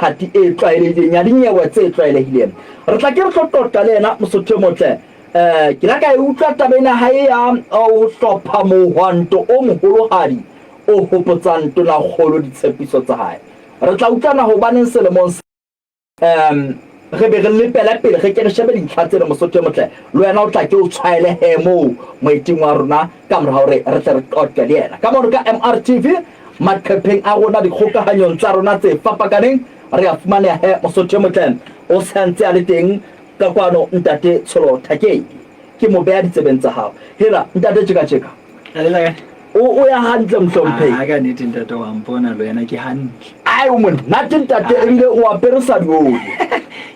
methati e tlwaelehileng ya dinyewe tse tlwaelehileng. Re tla ke re tlo qoqa le yena Mosotho e motle. Eh, ke la ka e utlwa taba ena ha e ya ho hlopha mohwanto o moholohadi o hopotsang tonakgolo ditshepiso tsa hae. Re tla utlwana hobaneng selemong um re be re lepele pele re ke re shebe dintlha tsena Mosotho e motle. Le wena o tla ke o tshwaele he moo moeting wa rona ka mora hore re tle re qoqe le yena. Ka mono ka MRTV maqepheng a rona dikgokahanyong tsa rona tse fapakaneng re a fumaneha he Mosotho e motle o santse a le teng ka kwano ntate Tsholo Thakeng. Ke mo beha ditsebeng tsa hao. Hela ntate tjeka tjeka. O ya hantle mohlomphehi. Ah, ka nnete ntate wa mpona le wena ke hantle. Ai o monate ntate ebile o apere sa dioli.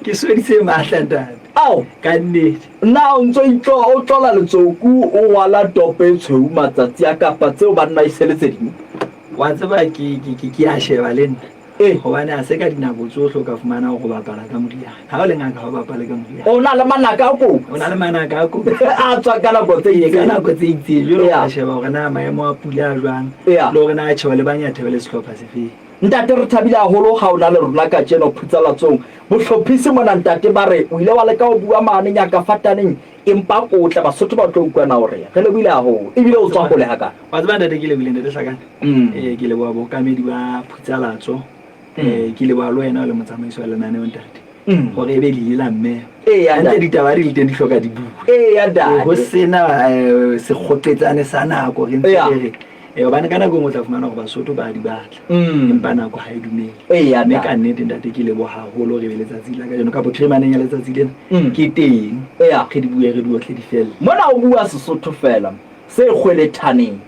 Ke sweditse matla ntate. Ao. Ka nnete. Na o ntso itlo o tlola letsoku o ngwala topo e tshweu matsatsi a kapa tseo banna e sele tse ding. Wa tseba ke ke ke a sheba le nna. Ee. Gobane a se ka dinako tsohle o ka fumana go bapala ka moriana. Ga o le ngaka ga o bapale ka moriana. O na le manaka a kotsi. O na le manaka a kotsi. A tswa ka nako tse Ee, ka itseng. nako tse itseng. Jwale o Ea. tla sheba hore na maemo a pula a jwang. Ea. Le hore na tjhe le banyathe ba le sehlopha se feng. Ntate re thabile haholo ha o na le rona kajeno Phutsalatsong. Bohlophisi mona ntate ba re o ile wa leka ho bua mane Nyaka Fataneng empa ko tle Basotho ba tlo utlwa na o reng. Re lebohile haholo. Ebile o tswa hole hakana. Wa tseba ntate ke lebohile ntate Hlakane. Ee, ke leboha bookamedi ba Phutsalatso. Ee, ke leboha le wena o le motsamaisi wa lenaneo ntate. Hore ebe le ile la mmema. Eya, Hantle ntate. ditaba di le teng di hloka di bue. Eya, ntate. Ho sena sekgoqetsane sa nako re ntse Eya. re re. Hobane ka nako e nngwe o tla fumana hore Basotho ba di batla. Empa nako ha e dumele. Eya, Mme ntate. ka nnete ntate ke leboha haholo hore ebe letsatsi la kajeno kapo phirimaneng ya letsatsi lena ke teng. Eya. Re di bue re di otle di felle. Mona o bua Sesotho feela se kgwelethaneng.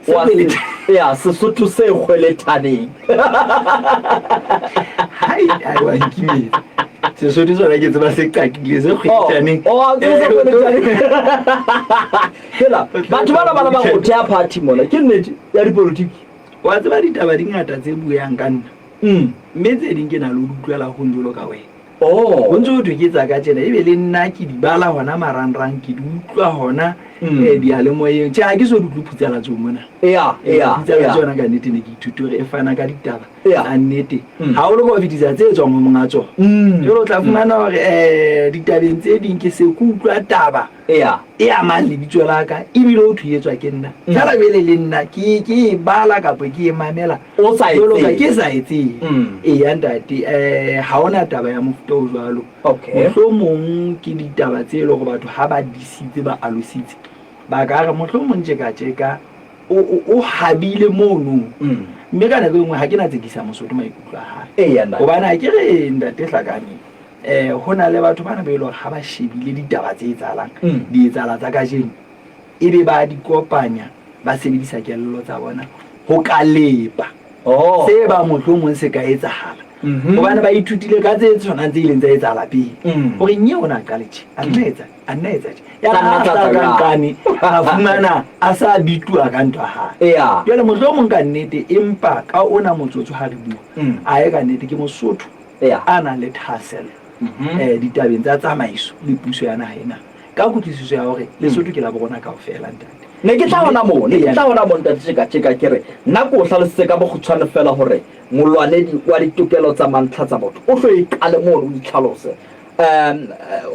Wa se, ya Sesotho se kgwelethaneng. Hai, ai wa nkimetsa. Sesotho sona ke tseba se qakile se kgwelethaneng. Oh, oh, se kgwelethaneng. Hela, batho bana bana ba go thea party mona, ke nnete ya dipolotiki. Wa tseba ditaba di ngata tse buang ka nna. Mme tse ding ke na le ho di utlwela ho jwalo ka wena. Oh. Ho ntse ho thwe ke tsa ka tjena, ebe le nna ke di bala hona marangrang, ke di utlwa hona diyalemoyeng. Tjhe, ha ke so di utlwe Phutsalatsong mona. Eya, eya, Phutsalatsong eya. yona ka nnete ne ke ithute hore e fana ka ditaba Eya. tsa nnete haholo ka ho fetisa tse tswang ho monga tsona. Jwale o tla fumana hore ditabeng tse ding ke se ke utlwa taba Eya. e amang lebitso la ka ebile ho thwe e etswa ke nna. Feela jwale le nna ke ke e bala kapa ke e mamela O sa e jwalo ka tsebe. ke sa e tsebe. Eya ntate, ha hona taba ya mofuta o jwalo. Okay. Mohlomong ke ditaba tse leng hore batho ha ba disitse ba alositse ba ka re mohlomong tjeka tjeka o habile mono. Mme ka nako e nngwe ha ke na tsekisa Mosotho maikutlo a hae. Eya ntate. Hobane ha ke re ntate Hlakane ho na le batho bana ba e leng hore ha ba shebile ditaba tse etsahalang, di etsahala tsa kajeno, ebe ba di kopanya ba sebedisa kelello tsa bona ho ka lepa Oh. se ba mohlomong se ka etsahala. Hobane ba ithutile ka tse tshwanang tse ileng tsa etsahala pele. Hore nye o na qale tje, a nna etsa, a nna etsa tje. Ya Tsa nna ha tsa sa tla ka jwang? nqane, a fumana a sa bituwa ka ntwa hae. Eya. Jwale mohlomong ka nnete empa ka ona motsotso ha re bua, a ye ka nnete ke Mosotho Eya. a nang le thahasello ditabeng tsa tsamaiso le puso ya naha ena. Ka kutlwisiso ya hore Lesotho ke la bo rona kaofela ntate. Ne ke tla hona moo, ne ke tla hona moo ntate tjeka tjeka ke re nna ke o hlalositse ka bokgutshwane fela hore molwanedi wa ditokelo tsa mantlha tsa botho o hlo e qale mono o itlhalose.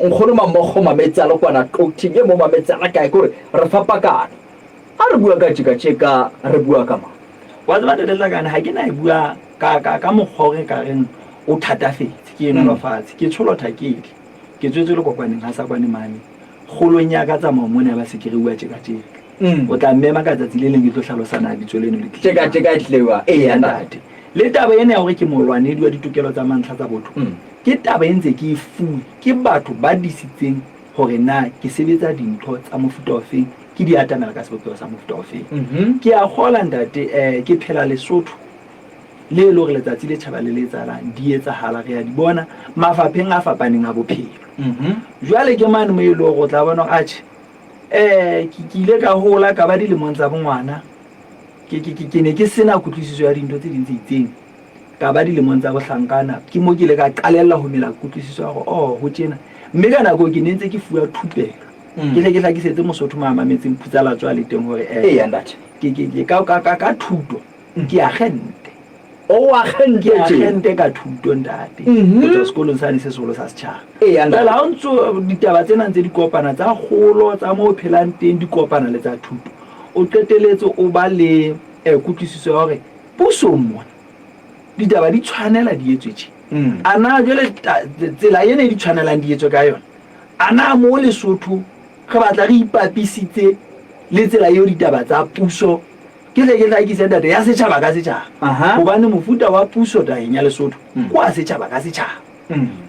Nkgono Mamokgo Mametse a le kwana Qouting e mo Mametse a le kae ke hore re fapakane. Ha re bua ka tjeka tjeka re bua ka mang? Wa tseba ntate Tlakane ha ke na e bua ka ka ka mokgwa o re ka reng o thatafetse ke e nolofatse ke tsholo thakedi. Ke tswetswe Lekokwaneng ha sa kwane mane. Kgolong ya ka tsamao mona ya ba se ke re ua tjeka tjeka. O tla mmema ka tsatsi le leng ke tlo hlalosa na bitso leno le tlile Tjeka jwang. tjeka e tlile jwang? Eya ntate. Le taba ena ya hore ke molwanedi wa ditokelo tsa mantlha tsa botho, ke taba e ntse ke e fuwe ke batho ba disitseng hore na ke sebetsa dintho tsa mofuta ofeng, ke di atamela ka sebopeho sa mofuta ofeng. Ke a kgola ntate, ke phela Lesotho. Le e le hore letsatsi le tjhaba le le etsahalang, di etsahala, re a di bona mafapheng a fapaneng a bophelo. Jwale ke mane mo e le hore o tla bona hore atjhe, ke ile ka hola ka ba dilemong tsa bongwana, ke ne ke sena kutlwisiso ya dintho tse ding tse itseng. Ka ba dilemong tsa bohlankana, ke mo ke ile ka qalella ho mela kutlwisiso ya hore, oh, ho tjena. Mme ka nako eo ke ne ntse ke fuwa thupelo. Ke hle ke hlakisetse Mosotho mo a mametseng Phutsalatso a le teng hore, Eya, ntate. ke ka thuto. Ke agente. O agente Ke agente ka thuto ntate. Go tswa sekolong sane se seholo sa setjhaba. Jwale ha o ntso ditaba tsena ntse di kopana tsa kgolo tsa mo o phelang teng di kopana le tsa thuto. O qeteletse o ba le kutlwisiso ya hore pusong mona ditaba di tshwanela di etswe tje. A na jwale tsela ena e di tshwanelang di etswe ka yona? A na mo Lesotho re batla re ipapisitse le tsela eo ditaba tsa puso ke tle ke hlakise ntate ya setjhaba ka setjhaba hobane mofuta wa puso taheng ya Lesotho ke wa setjhaba ka setjhaba.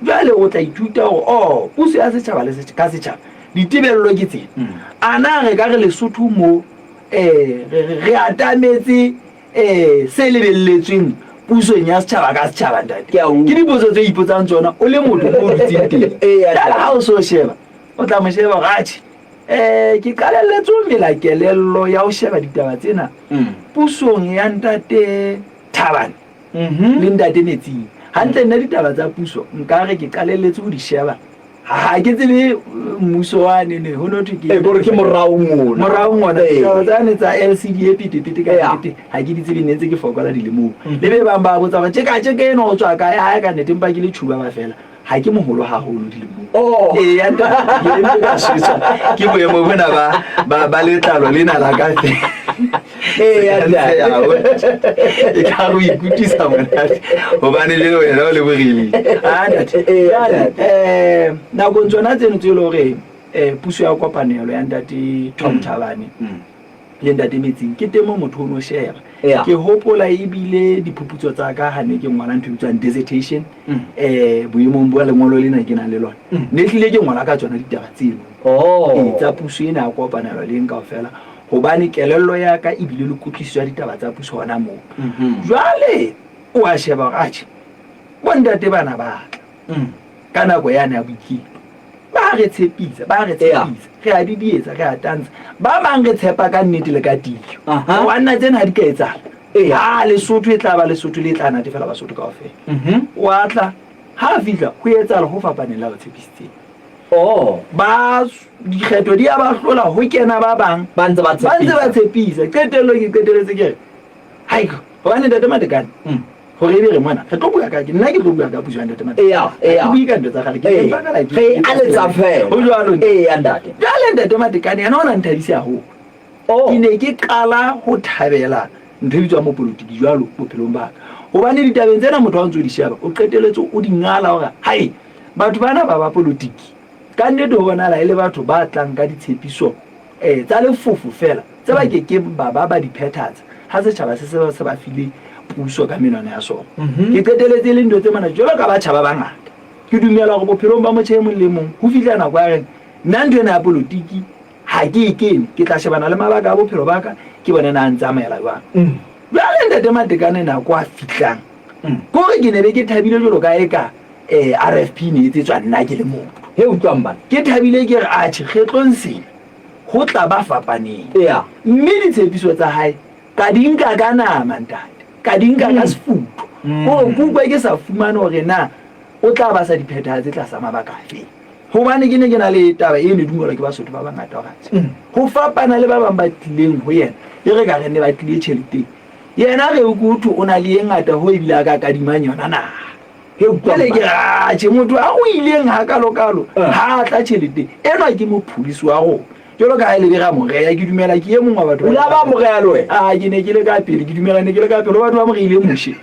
Jwale o tla ithuta hore oh puso ya setjhaba le ka setjhaba ditebello ke tsena. A na re ka re Lesotho mo re atametse se lebelletsweng pusong ya setjhaba ka setjhaba ntate? Ke dipotso tse ipotsang tsona o le motho mo o dutseng teng. Jwale ha o so sheba o tla mo sheba hore atjhe ke qalelletse ho mela kelello ya ho sheba ditaba tsena pusong ya ntate Thabane le ntate Metsing. Hantle nna ditaba tsa puso nkare ke qalelletse ho di sheba. Ha ke tsebe mmuso wa ne ne ho no thwe ke E kore ke morao mona. Morao mona ditaba tsane tsa LCD e pete pete ka nnete ha ke di tsebe ne ntse ke fokola dilemong. Le be bang ba botsa hore tjeka tjeka eno o tswa kae ha ka nnete mpa ke le tjhuba ba fela. Ha ke moholo haholo dilemong. Oh. Ee, ya ntate, ke empe ka swetswa ke boemo bona ba letlalo lena la ka fela. Ee, ya ntate. E ka re o ikutlwisa monate hobane jwale wena o le boreledi. Ah, ntate. Ee, ya Jwale, ntate. nakong tsona tseno tse e le hore puso ya kopanelo ya ntate Tom Thabane le ntate Metsing ke teng moo motho o no sheba. Yeah. Ke hopola ebile diphuputso tsa ka ha ne ke ngola ntho e bitswang dissertation boemong ba lengolo lena ke nang le lona. Ne hlile ke ngola ka tsona ditaba tseno. Oh. Ee, tsa puso ena ya kopanelo le eng kaofela hobane kelello ya ka ebile le kutlwisiso ya ditaba tsa puso hona moo. Jwale o a sheba hore atjhe bontate bana ba tla ka nako yane ya boiketlo. Ba re tshepisa, ba re tshepisa. Re a didietsa, re a tantsha. Ba bang re tshepa ka nnete le ka tiyo. Hobane tsena ha di ka etsahala. Ha Lesotho e tla ba Lesotho le tla natefela Basotho kaofela. Wa tla ha fihla ho etsahala ho fapaneng le a o tshepisitseng. Oh. Ba dikgetho di a ba hlola ho kena ba bang. Ba ntse ba Ba ntse ba tshepisa. tshepisa. Qetellong ke qeteletse ke re haiko hobane ntate Matekane hore ebe re mona re tlo bua ka nna ke tlo bua ka puso ya ntate Matekane. Eya, eya. Ke bue ka ntho tsa kgale ke Ee. empa feela ke Re aletsa fela. Ho jwalo. Eya ntate. Jwale ntate Matekane yena o na nthabise haholo. Oh. Ke ne ke qala ho thabela ntho e bitswang bopolotiki jwalo bophelong ba ka. Hobane ditabeng tsena motho ha o ntso di sheba o qeteletse o di ngala hore hai batho bana ba bapolotiki ka nnete ho bonahala e le batho ba tlang ka ditshepiso tsa lefofo fela tse ba ke keng ba ba ba di phethatsa ha setjhaba se se se ba file puso ka menwana ya sona. Ke qeteletse e le ntho tse mona jwalo ka batjha ba bangata. Ke dumela hore bophelong ba motjha e mong le mong ho fihla nako ya reng nna ntho ena ya polotiki ha ke e kene, ke tla shebana le mabaka a bophelo ba ka, ke bone na a ntsamaela jwang. Jwale ntate Matekane nako a fihlang ke hore ke ne be ke thabile jwalo ka eka RFP ne e etsetswa nna ke le motho. He utlwang bana. Ke thabile ke re atjhe kgetlong sena ho tla ba fapaneng. Eya. Mme ditshepiso tsa hae ka di nka ka nama ntate, ka di nka ka sefutho. Hore ke utlwa ke sa fumane hore na o tla ba sa di phethahatse tlasa mabaka afe. Hobane ke ne ke na le taba e ne dumelwa ke Basotho ba bangata hore atjhe ho fapana le ba bang ba tlileng ho yena e re ka re ne ba tlile tjheleteng. Yena re ke ho thwe o na le e ngata ho ebile a ka kadimang yona naha. He utlwa Jwale ke mma. re atjhe motho a o ileng hakalokalo Eh. ha a tla tjheleteng enwa ke mopholisi wa rona. Jwalo ka ha e le be ra mo reya ke dumela ke e mong wa batho O la ba mo reya le wena? Ah, ke ne ke le ka pele, ke dumela ne ke le ka pele ho batho ba mo reileng Moshe.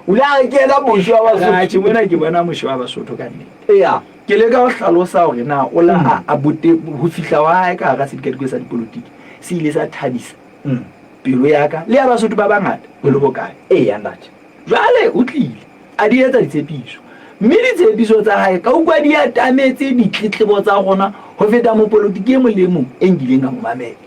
O la re ke yena Moshe wa Basotho. Atjhe mona ke bona Moshe wa Basotho ka nnete. Eya. Ke leka ho hlalosa hore na o la a bote ho fihla wa hae ka hara sedikadikwe sa dipolotiki se ile sa thabisa pelo ya ka le ya Basotho ba bangata ho le hokae. Eya ntate. Jwale o tlile a di etsa ditshepiso, mme ditshepiso tsa hae ka utlwa di atametse ditletlebo tsa rona ho feta mopolotiki e mong le e mong e nkileng ka mo mamela.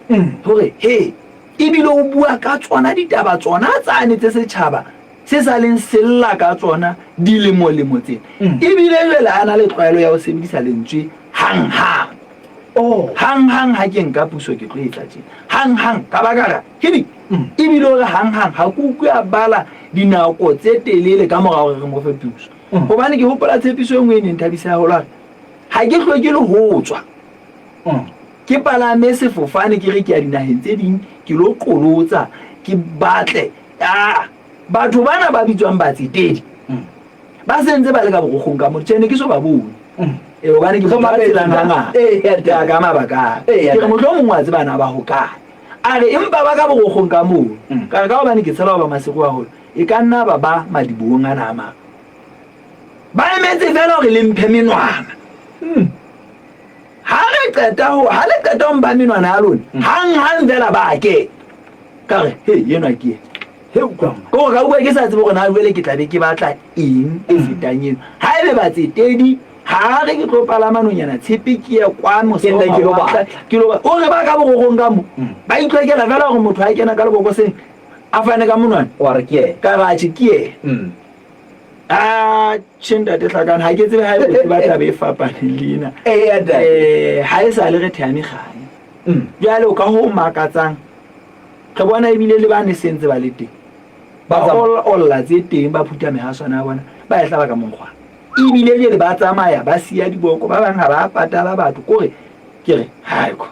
Hore he, ebile o bua ka tsona ditaba tsona tsane tse setjhaba se sa leng sella ka tsona dilemo-lemo tsena. Ebile jwale a na le tlwaelo ya ho sebedisa lentswe hang-hang. Oh. Hang-hang ha ke nka puso ke tlo etsa tjena. Hang-hang ka baka ra hedi. Ebile o re hang-hang ha ke utlwe a bala dinako tse telele ka mora hore re mo fe puso. Hobane ke hopola tshepiso e nngwe e neng thabisa haholo a re ha ke hloke le ho tswa. Ke palame sefofane ke re ke ya dinaheng tse ding ke lo qolotsa ke batle A batho bana ba bitswang batsetedi ba sentse ba le ka borokgong ka mo tjhe ne ke so ba bone. Ee, hobane ke motho a tshelang hangata ka mabaka a. Ke re mohlomong wa tseba na ba hokae. A re empa ba ka borokgong ka mono. Ka re ka hobane ke tshela ho ba Maseru haholo, e ka nna ba ba madibohong ana a mang. Ba emetse feela hore le mphe menwana. Ha re qeta ho, ha le qeta ho mpha menwana ya lona, hang-hang feela ba a kena. Ka re, he, enwa ke yena. He, utlwa mma. Ke hore ka utlwa ke sa tsebe hore na jwale ke tla be ke batla eng e fetang eno. Ha ebe batsetedi, ha re ke tlo palama nonyana tshepe ke ye kwa mose Ke nne ke lo batla. Ke lo batla. O re ba ka borogong ka mo, ba itlhokela feela hore motho ha kena ka lebokoseng a fane ka monwana. Wa re ke yena. Ka re atjhe ke yena. A tjhe ntate Hlakane, ha ke tsebe ha ebe o tseba taba e fapaneng le ena. Eya ntate. Ha e sa le re thea mekganya. Jwale o ka ho makatsang, re bona ebile le ba ne sentse ba le teng. Ba olla tse teng, ba phutha mehaswana ya bona, ba e hlaba ka monkgwana. Ebile jwale ba tsamaya, ba siya diboko, ba bang ha ba patala batho. Kore, ke re, haeko.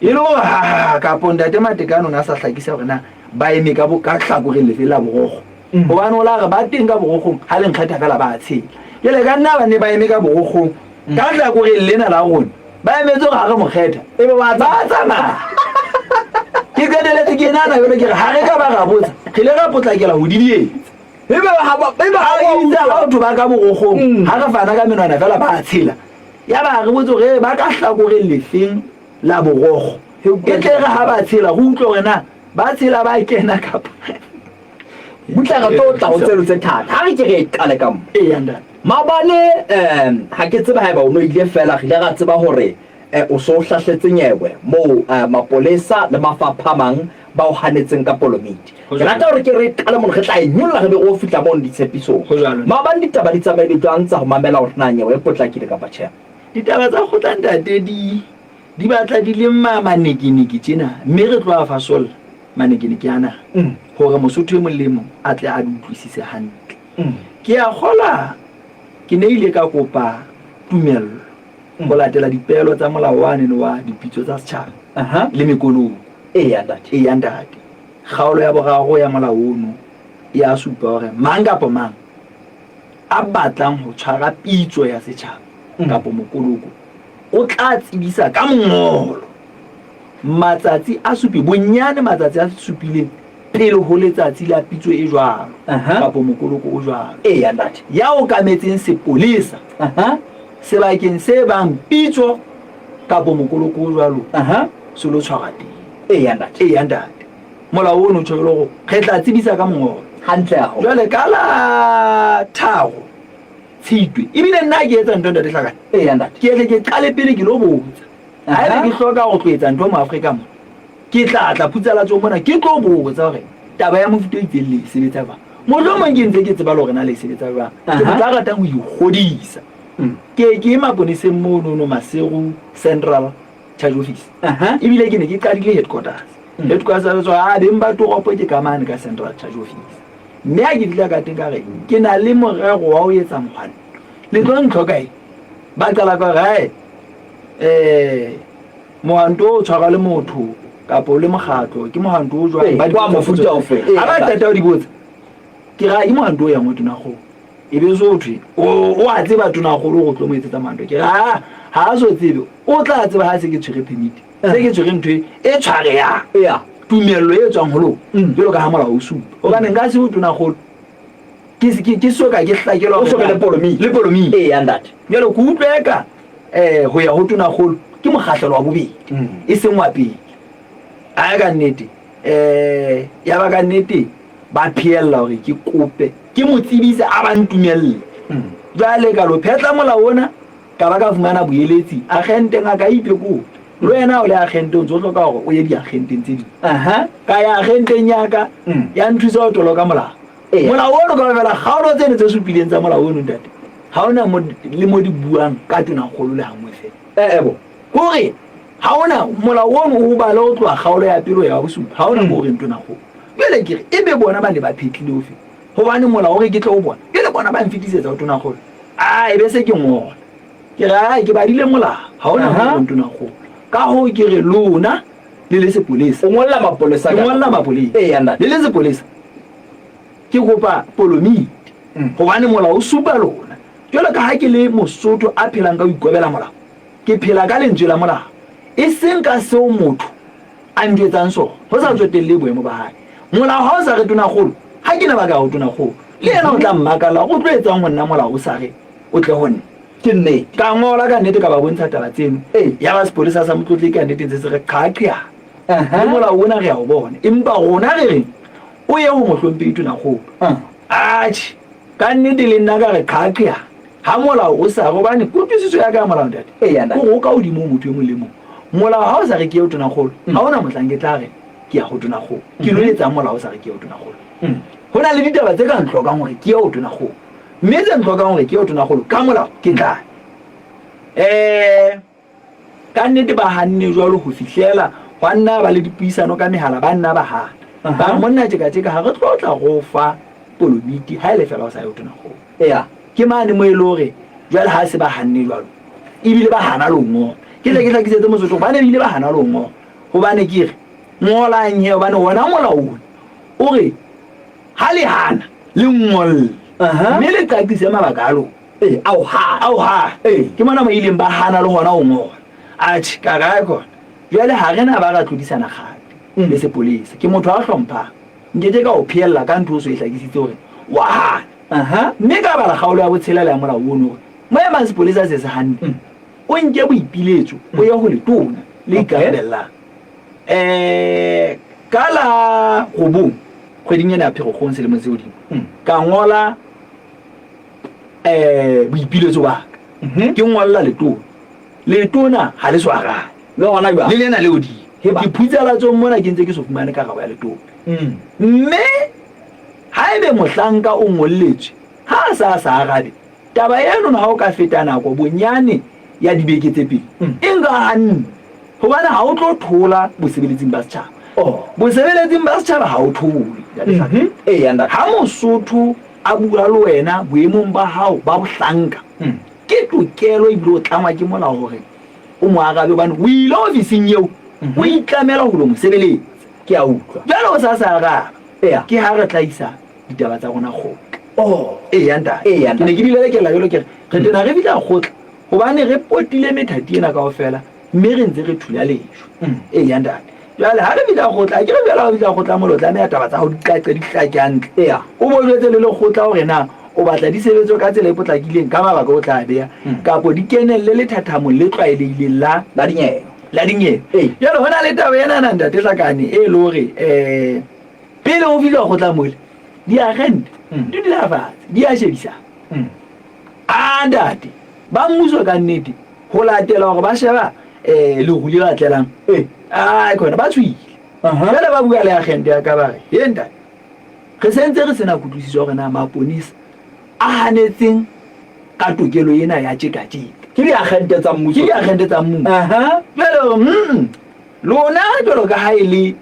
E le hore ha, ha, ha, kapo ntate Matekane o ne a sa hlakisa hore na ba eme ka, ka hlakoreng lefe la borokgo. Hobane o la re ba teng ka borokgong, ha le nkgetha fela ba a tshela. Jwale ka nna ba ne ba eme ka borokgong, ka hlakoreng lena la rona, ba emetse hore ha re mo kgetha, Ebe ba ba tsamaya. Ke qeteletse ke nahana jwale ke re, ha re ka ba ra botsa, re ile ra potlakela ho didietsa. Ebe ha ba, ebe ha ba itse ha batho ba ka borokgong, ha re fana ka menwana fela ba a tshela. Ya ba re botse hore ba ka hlakoreng lefeng la borokgo. E tle re ha ba tshela, re utlwe hore na ba tshela ba kena kapa. Butla re tlo tla ho tseno tse thata. Ha re ke re e qale ka mo. Eya ntate. Maobane ha ke tsebe haeba o no ile fela, re ile ra tseba hore o so o hlahletse nyewe moo mapolesa le mafapha a mang ba o hanetseng ka polomiti. Ke rata hore ke re qale mono, re tla e nyolla re be re o fihla mono ditshepisong. Maobane ditaba di tsamaile jwang tsa ho mamela hore na nyewe e potlakile kapa tjhe? Ditaba tsa kgotla ntate di di batla di le manekeneke tjena, mme re tlo a fasolla manekeneke ana hore Mosotho e mong le e mong a tle a di utlwisise hantle. Ke a kgola ke ne ile ka kopa tumello ho latela dipeelo tsa molao wane wa dipitso tsa setjhaba le mekoloko. Eya ntate. Eya ntate. Kgaolo ya boraro ya molao ono e a supa hore mang kapa mang a batlang ho tshwara pitso ya setjhaba kapa mokoloko o tla tsebisa ka mongolo matsatsi a supi, bonyane matsatsi a supileng pele ho letsatsi la pitso e jwalo kapa mokoloko o jwalo. Eya ntate. Ya okametseng sepolesa sebakeng se bang pitso kapa mokoloko o jwalo se lo tshwarwa teng. Eya ntate. Eya ntate. Molao ono o tjho hore re tla tsebisa ka mongolo. Hantle haholo. Jwale ka la 3 Tshitwe, ebile nna ke etsa ntho ntate Hlakane. Eya ntate. Ke tle ke qale pele ke lo botsa. Haeba ke hloka ho tlo etsa ntho mo Afrika mona, ke tla tla phutsalatsong mona ke tlo botsa hore taba ya mofuta o itseng le e sebetsa jwang. Mohlomong ke ntse ke tseba le hore na le e sebetsa jwang. Ke motho a ratang ho ikgodisa. Ke ke maponeseng mono no Maseru Central Charge Office. Ebile ke ne ke qadile headquarters. Headquarters tswa a beng ba toropo ke ka mane ka Central Charge Office. Mme ha ke fihla ka teng ka re ke na le morero wa ho etsa mohwanto. Le tlo ntlhoka eng? Ba qala ka hore mohwanto o tshwarwa le motho kapa o le mokgatlo, ke mohwanto o jwang? Ba di Wa mofuta ofe? Ha ba qeta ho di botsa, ke re ke mohwanto o yang ho Tonakgolo. E be so thwe o a tseba Tonakgolo go tlo mo etsetsa mohwanto. Ke re ha ha so tsebe, o tla tseba ha se ke tshwere permit. Se ke tshwere ntho e tshwarehang. Tumello e tswang ho lona, jwalo ka ha molao o supa. Hobane nka se ho Tonakgolo ke so ka ke hlakelwa O so be le polomiti. Le polomiti. Eya ntate. Jwale ke utlwa eka ho ya ho Tonakgolo ke mokgahlelo wa bobedi, e seng wa pele. A ka nnete ya ba ka nnete ba phehella hore ke kope ke mo tsebise a ba ntumelle. Jwale ka lo phetla molao ona, ka ba ka fumana boeletsi agenteng a ka ipekola. Le wena o le agente o ntse o hloka hore o ye diagenteng tse ding. Ka ya agenteng ya ka, ya nthusa ho toloka molao. Molao ono kaofela, kgaolo tseno tse supileng tsa molao ono ntate, ha ona mo le mo di buang ka Tonakgolo le hangwe fela. Bo. Kore ha ona molao ono o bale ho tloha kgaolo ya pele ho ya wa bosupa, ha ona mo o reng Tonakgolo. Jwale ke re ebe bona ba ne ba phetlile ofe? Hobane molao o re ke tle ho bona, jwale bona ba nfetisetsa ho Tonakgolo. A ebe se ke ngola. Ke re ai ke badile molao, ha ona mo o reng Tonakgolo. Ka hoo ke re lona le le sepolesa. O ngolla mapolesa Ke ngolla mapolesa. Eya ntate. Le le sepolesa. Ke kopa polomiti gobane molao o supa lona. Jwalo ka ha ke le Mosotho a phelang ka ho ikobela molao, ke phela ka lentswe la molao, e seng ka seo motho a njwetsang sona, ho sa tsotellehe boemo ba hae. Molao ha o sa re tonakgolo, ha ke na ba ka ya ho tonakgolo. Le yena o tla mmakalla hore o tlo etsang ho nna molao o sa re o tle ho nna. Ke nnete. Ka ngola ka nnete ka ba bontsha taba tseno. Yaba sepolesa sa Motlotleki ka nnete ntse se re qhaqhea. Le molao ona re a o bona, empa rona re reng o ye ho mohlomphehi tonakgolo. Atjhe, ka nnete le nna ka re qhaqhea ha molao o sa re, hobane kutlwisiso ya ka ya molao ntate, Eya, ke hore o ka hodimo ho motho e mong le mong. Molao ha o sa re ke ye ho tonakgolo, ha hona mohlang ke tla re ke ya ho tonakgolo. Ke lo etsang molao o sa re ke ye ho tonakgolo? Ho na le ditaba tse ka ntlhokang hore ke ye ho tonakgolo, mme tse ntlhokang hore ke ye ho tonakgolo ka molao ke tla ya. Ka nnete ba hanne jwalo ho fihlela hwa nna ba le dipuisano ka mehala, ba nna ba hana. Ba re, Monna tjeka-tjeka, ha re tlo tla ro fa polomiti ha e le feela o sa ye ho tonakgolo. Eya. Ke mane moo e le hore jwale ha se ba hanne jwalo, ebile ba hana le ho ngola. Ke tle ke hlakisetse Mosotho hore ba ne bile ba hana le ho ngola. Hobane ke re, ngolang he, hobane wona molao ona o re ha le hana le ngolle, mme le qaqise mabaka a lona. Ee, ao hana. Ao hana. Ee. Ke mona mo ileng ba hana le hona ho ngola. Atjhe, ka re kona. Jwale ha re na ba ra tlodisana kgate le sepolesa. Ke motho a hlomphang. Nke ke ka o pheella ka ntho o so e hlakisitse hore wa hana. Mme ka bala kgaolo ya botshelela ya molao ono hore mo emang sepolesa se se hanne, o nke boipiletso o ye ho letona le ikarabellang. Ka la robong kgweding ena ya Pherekgong selemong se hodimo, ka ngola um boipiletso ba ka mhm. ke ngolla letona letona ga le so arabe le gona jwang le lena le odimo ke phutsalatsong mona ke ntse ke so fumane karabo ya letona mm. mme ha ebe mohlanka o ngolletswe ha a sa a sa arabe taba eno ha o ka feta nako bonyane ya dibeke tse pedi mm. e nka ganne gobane ga o tlo thola bosebeletsing ba setšhaba oh. bosebeletsing ba setšhaba ga o thole mhm. ga mosotho a bua le wena boemong ba hao ba bohlanka, ke tokelo ebile o tlangwa ke molao hore o mo arabe hobane o ile ofising eo o itlamela ho lo mo sebeletsa. Ke a utlwa. Jwale o sa sa araba, Eya. ke ha re tla isa ditaba tsa rona kgotla. Oh. Eya ntate. Eya, Ke ne ke di lelekela jwalo ke re, re tena re fihla kgotla hobane re potile methati ena kaofela mme re ntse re thula lejwe. Eya ntate. Jwale ha re fihla kgotla, akere jwale ha o fihla kgotla mole o tlameha taba tsa hao di qaqe di hlake hantle. Eya. O bo jwetse le lekgotla hore na o batla di sebetswe ka tsela e potlakileng ka mabaka o tla beha kapo di kenelle lethathamong le tlwaelehileng la La dinyewe. la dinyewe. Ee. Jwale ho na le taba enana ntate Hlakane e le hore um pele ho fihla kgotla mole diagente di dula fatshe di a shebisana. A ntate ba mmuso ka nnete ho latela hore ba sheba um leru le ba tlelang Ee. ai khona ba tshohile jale ba bua le agente ya ka ba re ye ntate re sentse re sena kutlwisiso hore na maponesa a hanetseng ka tokelo ena ya tjekatjeka Ke diagente tsa mmuso. ke diagente tsa mmuso jale hore lona jwalo ka ha e le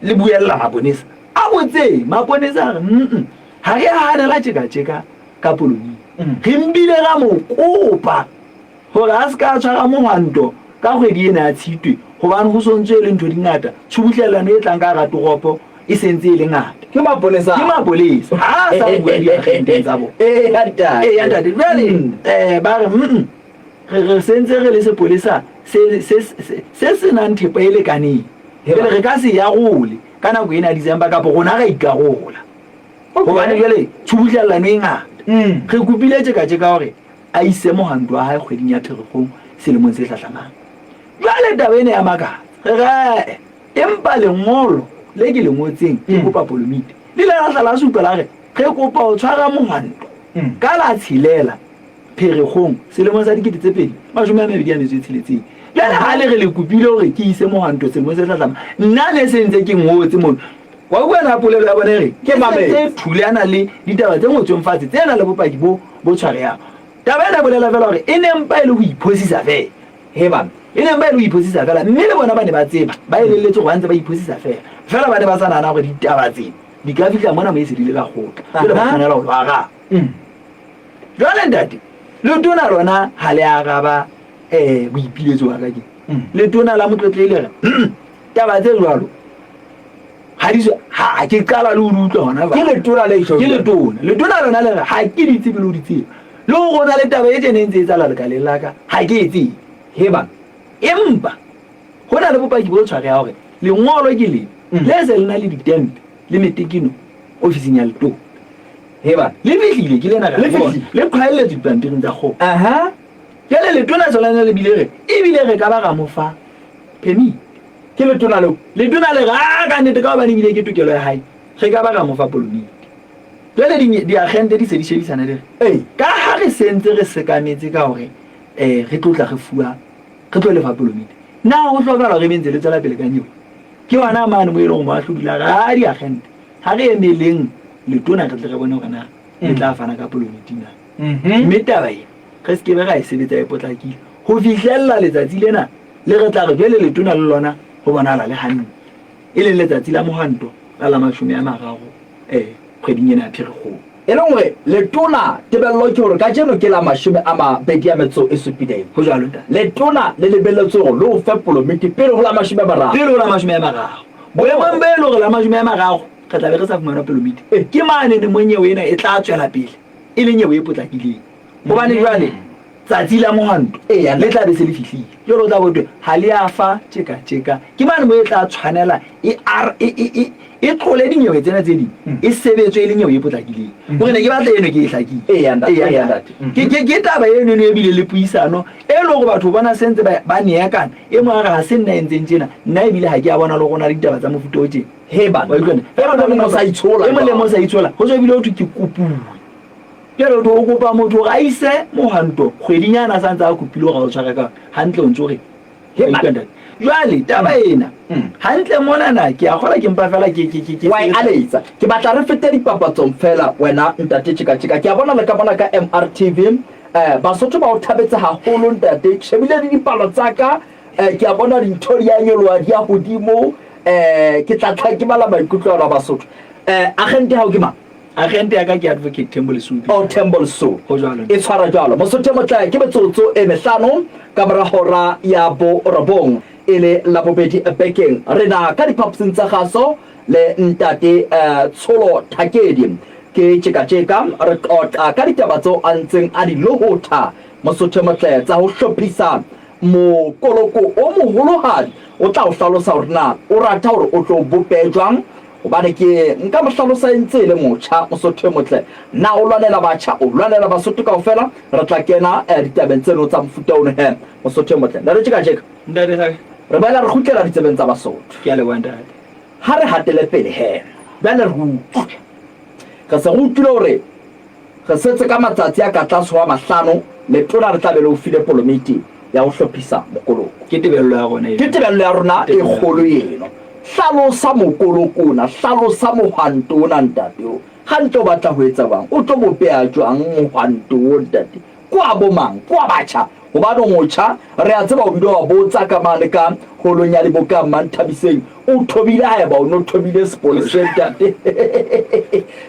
le buella maponesa a botseng maponesa a re ha re a hanela tjekatjeka ka poloming re mbile ra mo kopa Hore a se ka a tshwara mohwanto ka kgwedi ena ya Tshitwe hobane ho so ntse e le ntho di ngata, tshubuhlellano e tlang ka hara toropo e se ntse e le ngata. Ke mapolesa. Ke mapolesa. Ha a sa bua diagenteng tsa bona. Eya ntate. Eya ntate. Jwale ba re re re sentse re le sepolesa se se se se nang thepa e lekaneng. Jwale re ka se yarole ka nako ena ya December kapa rona ra ikarola. Hobane jwale tshubuhlellano e ngata. Re kopile tjeka-tjeka hore a ise mohwanto wa hae kgweding ya Pherekgong selemong se hlahlamang. Jwale taba ena ya makatsa. Re re ae, empa lengolo le ke le ngotseng ke kopa polomiti le ile la hla la supa la re re kopa ho tshwara mohwanto ka la tshelela Pherekgong selemong sa 2026. Jwale ha le re le kopile hore ke ise mohwanto selemong se hlahlamang, nna ne se ntse ke ngotse mono. Wa utlwa na polelo ya bona e re Ke mametse. tse thulana le ditaba tse ngotsweng fatshe tse nang le bopaki bo bo tshwarehang. Taba ena e bolela fela hore e ne mpa e le ho iphosisa fela. He bana. E ne mpa e le ho iphosisa fela mme le bona ba ne ba tseba, ba elelletswe hore ba ntse ba iphosisa fela. Fela ba ne ba sa nahana hore ditaba tsena di ka fihla mona mo e se di le ka kgotla. Jwale ba tshwanela ho lo araba. Jwale ntate, letona lona ha le araba boipiletso ba ka ke. Letona la Motlotlehi le re, taba tse jwalo ha Ha di so ha ke qala le ho di utlwa hona Ke letona le tjho. Ke letona. Letona lona le re ha ke di tsebe le ho di tseba. Le hore ho na le taba e tjena e ntse e etsahala lekaleng la ka, ha ke e tsebe. He bana. Empa ho na le bopaki bo tshwarehang hore lengolo ke lena le se le na le ditempe le metekeno ofising ya letona. He bana. Le fihlile ke lena ka Le le bona. fihlile. Le qhwaelletswe dipampiring tsa kgopo. Aha. Jwale letona sona le bile re ebile re ka ba ra mo fa permit. Ke letona leo. Letona le re, A ka nnete, ka hobane ebile ke tokelo ya hae, re ka ba ra mo fa polomiti. Jwale diagente di se di shebisana di re, Ee. Ka ha re se ntse re sekametse ka hore um re tlo tla re fuwa, re tlo lefa polomiti, na ho hlokahala hore ebe ntse le tswela pele ka nyewe? Ke hona mane mo e leng hore moahlodi la re, A diagente, ha re emeleng letona re tle re bone hore na le tla fana ka polomiti na. Mme taba ena re se ke be ra e sebetsa e potlakile ho fihlella letsatsi lena le re tla re jwale letona le lona ho bonahala le hanne, e leng letsatsi la mohwanto la la 30 kgweding ena ya Pherekgong. E leng hore letona tebello ke hore kajeno ke la 27. Ho jwalo, ntate. Letona le lebelletswe hore le o fe polomiti pele ho la 30. Pele ho la 30. Boemong be e le hore la 30 re tla be re sa fumana polomiti, ke manene mo nyewe ena e tla tswela pele e le nyewe e potlakileng. Hobane jwale tsatsi la mohwanto le tla be se le fihlile. Jwale o tla bo thwe ha le a fa tjeka tjeka. Ke mane mo e tla tshwanela e e e e e tlole dinyewe tsena tse ding e sebetswe e le nyewe e potlakileng. Hore ne ke batla eno ke e hlakile. Eya ntate, eya ntate. Ke ke ke taba eno eno e bile le puisano e le hore batho bona se ntse ba ba neekana. E mong a re ha se nna entseng tjena, nna ebile ha ke a bona le hore ho na le ditaba tsa mofuta o tjena. He bana. Wa utlwa? E mong le mong o sa itshola. E mong le mong o sa itshola. Ho tswa ebile ho thwe ke kopuwe. Jwale o o kopa motho hore a ise mohwanto kgwedinyana a sa ntse a kopile hore a o tshware ka hantle o ntse o re He bana. Jwale taba ena hantle monana ke a kgola ke mpa fela ke ke ke ke Wa e aletsa. Ke batla re fete dipapatsong fela wena ntate Tjekatjeka. Ke a bona le ka mona ka MRTV eh Basotho ba o thabetse haholo ntate. Ke shebile le dipalo tsa ka eh ke a bona dintho di a nyoloha di ya hodimo eh ke tla tla ke bala maikutlo a Basotho. Eh agente hao ke mang? Agente ya ka ke Advocate Thembo Lesupi. Oh, Thembo Lesupi. Ho jwalo. E tshwara jwalo. Mosotho e motle ke metsotso e mehlano ka mora hora ya borobong e le Labobedi bekeng. Re na ka diphaposing tsa kgaso le ntate eh, Tsholo Thakedi. Ke tjeka-tjeka re qoqa ka ditaba tseo a ntseng a di lohotha Mosotho e motle tsa ho hlophisa mokoloko o moholohadi. O tla o hlalosa hore na o rata hore o tlo bope jwang Hobane ke nka mo hlalosa e ntse e le motjha, Mosotho e motle. Na o lwanela batjha, o lwanela Basotho kaofela? Re tla kena eh, ditabeng tseno tsa mofuta ono he, Mosotho e motle. Ntate Tjekatjeka. Ntate Saka. Re boela re kgutlela ditsebeng tsa Basotho. Ke a leboha ntate. Ha re hatele pele he, bjale re utlwe. Re se re utlwile hore Re setse ka matsatsi a ka tlase ho a mahlano, letona le tla be le o file polomiti ya ho hlophisa mokoloko. Ke tebello ya rona eno. Ke tebello ya rona e kgolo eno. Hlalosa mokoloko ona, hlalosa mohwanto ona ntate o. Hantle o batla ho etsa jwang? O tlo bopeha jwang mohwanto o ntate? Ke wa bo mang? Ke wa batjha? Hobane o motjha, re a tseba o bile wa botsa ka mane ka holong ya liboka Mmanthabiseng, o thobile haeba o no thobile sepoleseng ntate.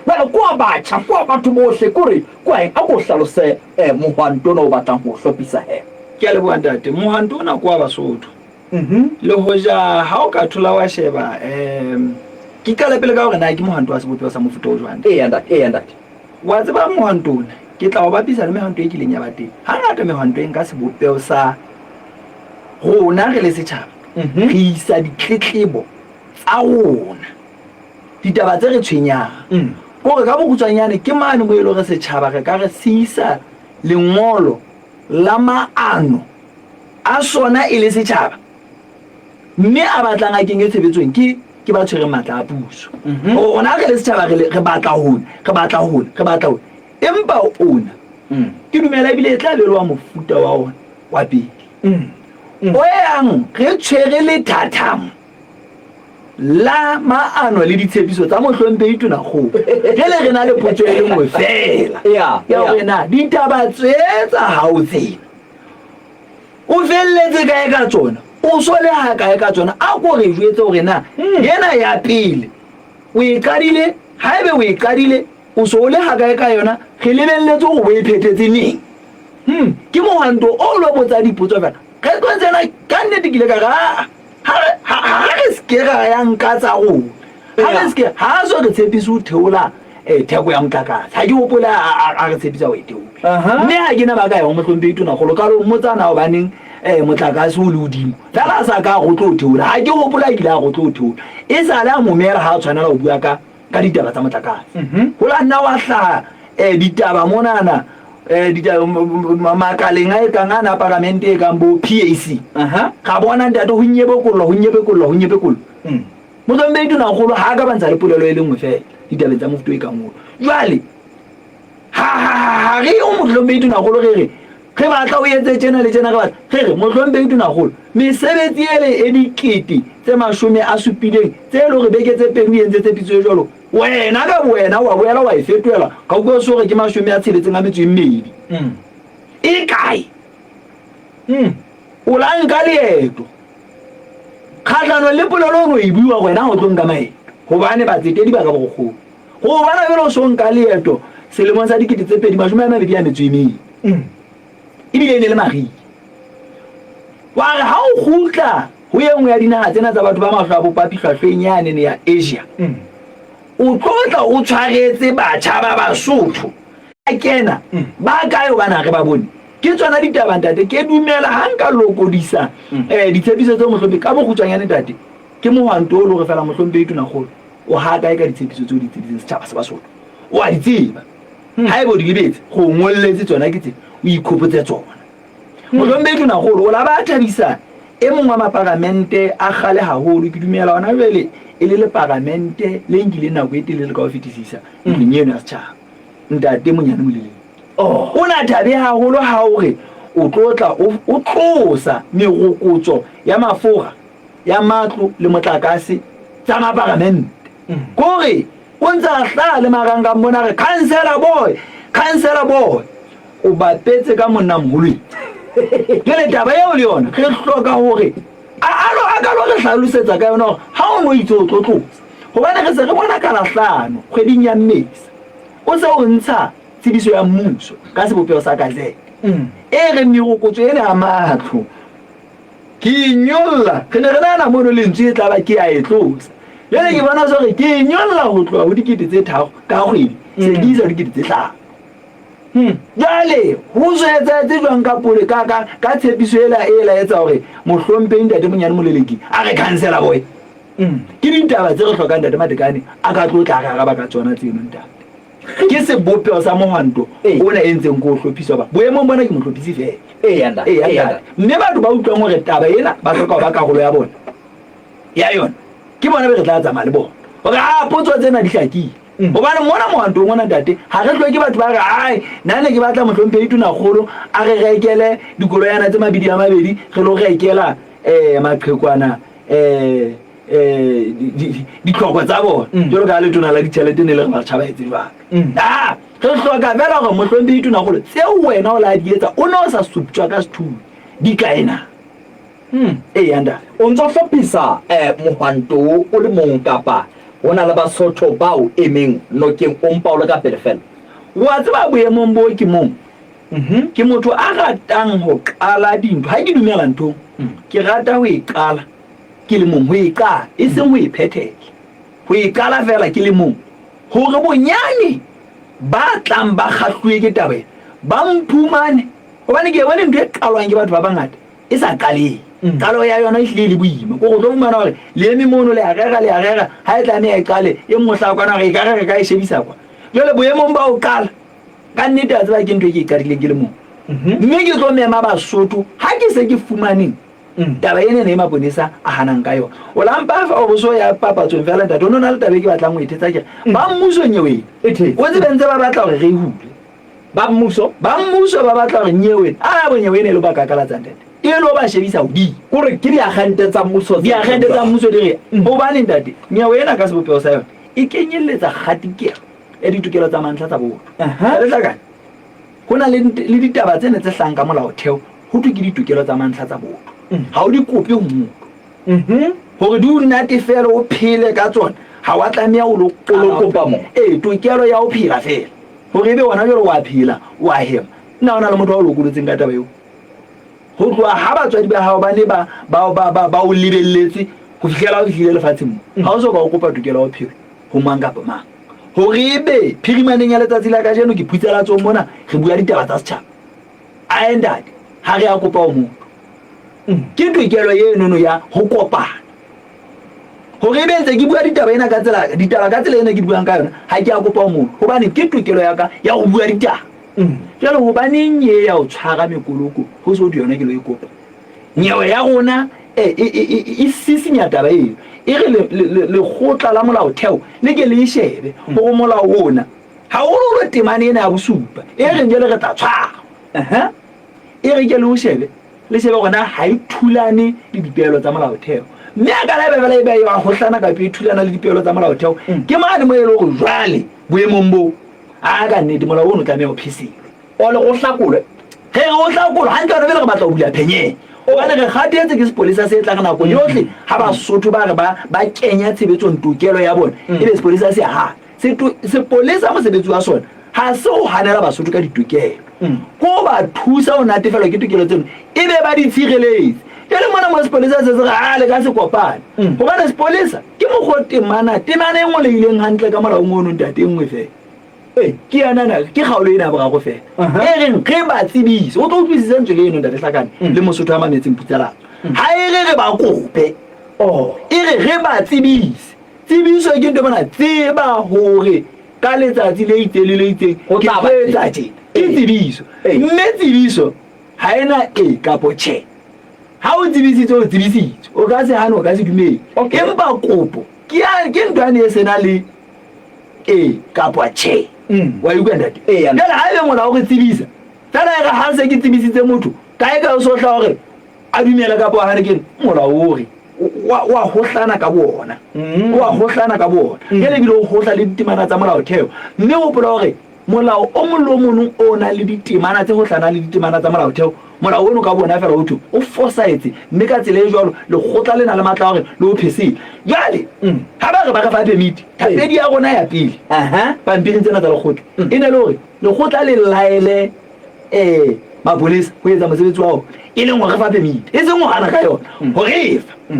Jwale ke wa batjha, ke wa batho bohle, ke hore ke wa eng? A ko hlalose eh, mohwanto ona o batlang ho o hlophisa he. Ke a leboha ntate. Mohwanto ona ke wa Basotho. Le hoja ha o ka thola wa sheba um ke qale pele ka hore na ke mohwanto wa sebopeho sa mofuta o jwang. Eya ntate, eya ntate. Wa tseba mohwanto ona ke tla o bapisa le mehwanto e kileng ya ba teng. Hangata mehwanto e nka sebopeho sa rona re le setjhaba. Re isa ditletlebo tsa rona, ditaba tse re tshwenyang. Ke hore ka bokgutshwanyane ke mane mo e le hore setjhaba re ka re se isa lengolo la maano a sona e le setjhaba mme a batlang a kenywe tshebetsong ke ke ba tshwereng matla a puso. Hore rona re le setjhaba re re batla hona, re batla hona, re batla hona. Empa ona ke dumela ebile e tla be le wa mofuta wa ona wa pele. O yang re tshwere lethathamo la maano le ditshepiso tsa mohlomphehi Tonakgolo. Jwale re na le potso e le nngwe feela Ya, ya ya. hore na ditaba tse tsa hao tsena o felletse kae ka tsona, o so le ha kae ka tsona. A ko re jwetse hore na ena ya pele o e qadile, haebe o e qadile o so o le ha kae ka yona, re lebelletse hore o e phethetse neng. Ke mohwanto o lo botsa dipotso fela. Re tlo tsena ka nnete ke ile ka re, aa, ha re se ke ra ya nka tsa rona. Ha re se ke ha so re tshepise ho theola theko ya motlakase. Ha ke hopole a re tshepisa ho e theola. Mme ha ke na ba ka ya ho Mohlomphehi Tonakgolo ka lo mmotsa na hobaneng motlakase o le hodimo. Fela a sa ka a re o tlo o theola. Ha ke hopole a kile a re o tlo o theola. E sale a momela ha a tshwanela ho bua ka ka ditaba tsa motlakase. Ho la nna wa hlaha ditaba monana makaleng a ekang ana a paramente e kang bo PAC. Ra bona ntate ho nyebekollwa, ho nyebekollwa, ho nyebekollwa. Mohlomphehi Tonakgolo ha a ka ba ntsha le polelo e le nngwe feela ditabeng tsa mofuta o e kang oo. Jwale ha ha ha re o Mohlomphehi Tonakgolo re re re batla o etse tjena le tjena re batla re re Mohlomphehi Tonakgolo mesebetsi ele e dikete tse 70 tse e le hore beke tse pedi o entse tshepiso e jwalo wena ka bowena wa boela wa e fetohela ka utlwa o se hore ke 62. E kae? O la nka leeto. Kgahlanong le polelo o no e bua wena ha o tlo nka maeto hobane batsetedi ba ka borokgong. Go bona jalo o so nka leeto selemong sa 2024. Ebile e ne le mariha. Wa re ha o kgutla ho e nngwe ya dinaha tsena tsa batho ba mahlo a bopapi hlwahlweng yane ne ya Asia, o tlo tla o tshwaretse batjha ba Basotho. A kena ba kae hobane ha re ba bone? Ke tsona ditaba ntate, ke dumela ha nka lokodisa ditshepiso tseo mohlomphehi ka bokgutshwanyane ntate, ke mohwanto o le hore fela mohlomphehi Tonakgolo o ha kae ka ditshepiso tseo di tsebiseng setjhaba sa Basotho. O a di tseba. Haeba o di lebetse, go o ngolletse tsona ke tse o ikhopotse tsona. Mohlomphehi Tonakgolo o la ba thabisa e mong wa maparamente a kgale haholo, ke dumela hona jwale e le leparamente le nkileng nako e telele ka ho fetisisa ntlong eno ya setjhaba, ntate Monyane Moleleki. O na thabe haholo ha o re o tlo tla o tlosa merokotso ya mafura ya matlo le motlakase tsa maparamente. Kore o ntse a hlaha le marangrang mona a re councillor boy, councillor boy. O bapetse ka monnamoholo eo. Jwale taba eo le yona re hloka hore a ka lo re hlalosetsa ka yona hore ha o no itse o tlo tlosa. Hobane re se re bona ka Lahlano kgweding ya Mmesa o se o ntsha tsebiso ya mmuso ka sebopeho sa gazette e reng merokotso ena ya matlo ke e nyolla. Re ne re nahana mono lentswe e tla ba ke a e tlosa. Jwale ke bona se hore ke e nyolla ho tloha ho 3000 ka kgwedi se ke isa ho 5000. Jwale ho so etsahetse jwang ka pole ka ka ka tshepiso ela e la etsa hore mohlomphehi ntate Monyane Moleleki a re councillor boy. Ke ditaba tse re hlokang ntate Matekane a ka tlo tla re araba ka tsona tseno ntate. Ke sebopeho sa mohwanto ona e ntseng ke o hlophiswa ba boemong bona ke mohlophisi feela. Eya ntate. Eya ntate. Mme batho ba utlwang hore taba ena ba hloka ho ba karolo ya bona ya yona ke bona be re tla tsamaya le bona hore a potso tsena di hlakile. Hobane mona mohwantong ona ntate ha re hloke batho ba re ai nna ne ke batla mohlomphehi Tonakgolo a re rekele dikoloyana tse mabidi a mabedi re lo rekela maqhekwana ditlhoko tsa bona jalo ka letona la ditšhelete ne le re batjha ba etse jwalo. A re hloka fela gore mohlomphehi Tonakgolo tseo wena o la di etsa o ne o sa suptjwa ka sethunya di kae na? Eya ntate. O ntso hlophisa mohwanto o le mong kapa ho na le Basotho bao emeng nokeng o mpa o le ka pele fela? Wa tseba boemong bo ke mong. Ke motho a ratang ho qala dintho. Ha ke dumela nthong, ke rata ho e qala ke le mong, ho e qala, e seng ho e phethela. Ho e qala feela ke le mong, hore bonyane ba tlang ba kgahluwe ke taba ena, ba mphumane. Hobane ke e bone ntho e qalwang ke batho ba bangata e sa qalehe. Qalo ya yona e hlile e le boima. Ke hore o tlo fumana hore le eme mono le a rera, le a rera, ha e tlameha e qale, e mong o hlaha kwana hore ekare re ka e shebisa kwa. Jwale boemong ba ho qala, ka nnete a tseba ke ntho e ke e qadileng ke le mong. Mme ke tlo mema Basotho ha ke se ke fumaneng taba ena ena e maponesa a hanang ka yona. O la mpa fa o bo so ya papatsong feela ntate, o no na le taba e ke batlang ho e thetsa ke re, ba mmuso nyewe ena, o tsebe ntse ba batla hore re e hule. Ba mmuso? Ba mmuso ba batla hore nyewe ena, a bo nyewe ena e lo ba kakalatsa ntate, e lo ba shebisa hodimo. Kore ke diagente tsa mmuso tse Diagente tsa mmuso di re, hobane ntate, nyewe ena ka sebopeho sa yona e kenyelletsa kgatikelo ya ditokelo tsa mantlha tsa botho. Letlakane, ho na le ditaba tsene tse hlahang ka molaotheo ho thwe ke ditokelo tsa mantlha tsa botho. Ha o di kope ho motho. Hore di o natefele o phele ka tsona, ha wa tlameha o lo kopa motho. Ee, tokelo ya ho phela feela. Hore ebe wena jwale wa phela, wa hema. Na ho na le motho a o lokolotseng ka taba eo? Ho tloha ha batswadi ba hao ba ne ba o lebelletse Ho fihlela o fihlile lefatsheng mo, ha o so ka o kopa tokelo ya ho phela ho mang kapa mang. Hore ebe phirimaneng ya letsatsi la kajeno ke phutselatsong mona re bua ditaba tsa setjhaba. Ae ntate, ha re a kopa ho motho. Ke tokelo enono ya ho kopana. Hore ebe ntse ke bua ditaba ena ka tsela ditaba ka tsela ena ke buang ka yona, ha ke a kopa ho motho hobane ke tokelo ya ka ya ho bua ditaba. Jwale hobaneng e ya ho tshwara mekoloko ho so yona ke lo e kopa? Nyewe ya rona e, e, e, e, e sisinya taba eo. E re lekgotla la molaotheo le ke le e shebe hore molao ona haholoholo temane ena ya bosupa e reng jwale re tla tshwara. E re ke le o shebe, le shebe hore na ha e thulane le dipeelo tsa molaotheo. Mme a ka la ebe fela ebe e hohlana kapa e thulana le dipeelo tsa molaotheo, ke mane mo e le hore jwale boemong boo, a ka nnete molao ono tlameha o pheselwe. O le go hlakolwe. Re re o hlakolwe hantle hona jwale re batla ho bula phenyeng. Hobane re kgathetse ke sepolesa se tlang nako yohle ha Basotho ba re ba ba kenya tshebetsong tokelo ya bona, ebe sepolesa se hana. Sepolesa mosebetsi wa sona ha se ho hanela Basotho ka ditokelo, ke ho ba thusa ho natefelwa ke tokelo tseno ebe ba di tshireletse. Jwale mona mo sepolesa se se re a le ka se kopane, hobane sepolesa ke mokgwa temana temana e ngolehileng hantle ka molaong ono ntate e nngwe fela. Ee, ke yona na, ke kgaolo ena ya boraro fela. E reng re ba tsebise. O tlo utlwisise ntswe le eno ntate Hlakane le Mosotho a mametseng Putsalatso. Ha e re re ba kope. Oh. E re re ba tsebise. Tsebiso ke ntho mona tseba hore ka letsatsi le itseng le le itseng Ho ke tla ba tlo etsa teng. tjena. Ke tsebiso. Mme tsebiso ha ena e kapo tjhe. Ha o tsebisitswe o tsebisitswe. O ka se hane o ka se dumele. Okay. Empa kopo ke ya ke ntho yane e sena le ee kapa tjhe. Wa utlwa ntate? Ee, Jwale ha ebe molao o re tsebisa, fela e re ha se ke tsebisitse motho, kae kae o so hla hore a dumele kapa a hane ke molao o re wa wa hohlana ka bona. Wa hohlana ka bona. Jwale ebile o hohla le ditemana tsa molaotheo. Mme hopola hore molao o mong le o mong o nang le ditemana tse hohlanang le ditemana tsa molaotheo, molao ono ka bona fela o thwe o fosahetse, mme ka tsela e jwalo lekgotla le na le matla a hore le o phesele. Jwale ha ba re ba re fa permit, thapedi ya rona ya pele pampiring tsena tsa lekgotla e ne le hore lekgotla le laele mapolesa ho etsa mosebetsi wa ona, e leng ho re fa permit, e seng ho hana ka yona, ho re fa.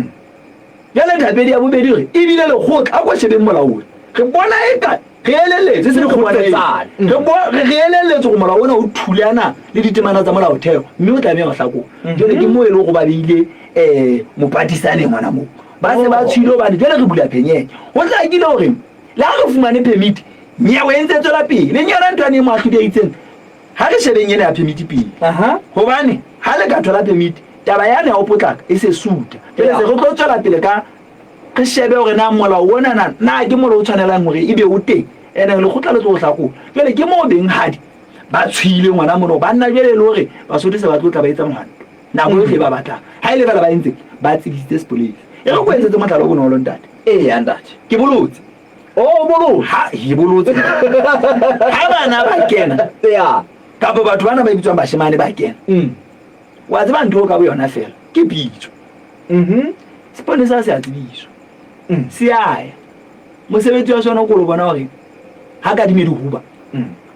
Jwale thapedi ya bobedi hore ebile lekgotla, a ko shebeng molao ona, re bona eka re elelletswe, e seng re bona eka. Re elelletswe hore molao ona o thulana le ditemana tsa molaotheo, mme o tlameha ho hlakolwa. Jwale ke moo e leng hore ba beile mopatisane ngwana moo. Ba se ba tshwile hobane jwale re bula phenyenye. Ho hlakile hore le ha re fumane permit, nyewe e ntse e tswela pele. Le yona ntho yane e moahlodi a itseng, ha re shebeng ena ya permit pele. Hobane ha le ka thola permit, taba yane ya ho potlaka e se suta. Jwale se re tlo tswela pele ka re shebe hore na molao ona na na ke molao o tshwanelang hore ebe o teng. Ene lekgotla le tlo o hlakola. Jwale ke moo benghadi ba tshwile ngwana mono, banna jwale e le hore Basotho se ba tlo tla ba etsa mohwanto nako yohle ba batlang. Ha e le fela ba entse ba tsebisitse sepolesa. E re ko etsetse mohlala o bonolo ntate. Eya ntate. Ke bolotse. Oh, bolotse. Ha ke bolotse. Ha bana ba kena. Ya. Kapa batho bana ba bitswang bashemane ba kena. Wa tseba ntho ka boyona fela ke pitso. Sepolesa se a tsebiswa. Se a ya. Mosebetsi wa sona ko lo bona hore ha ka dime dihuba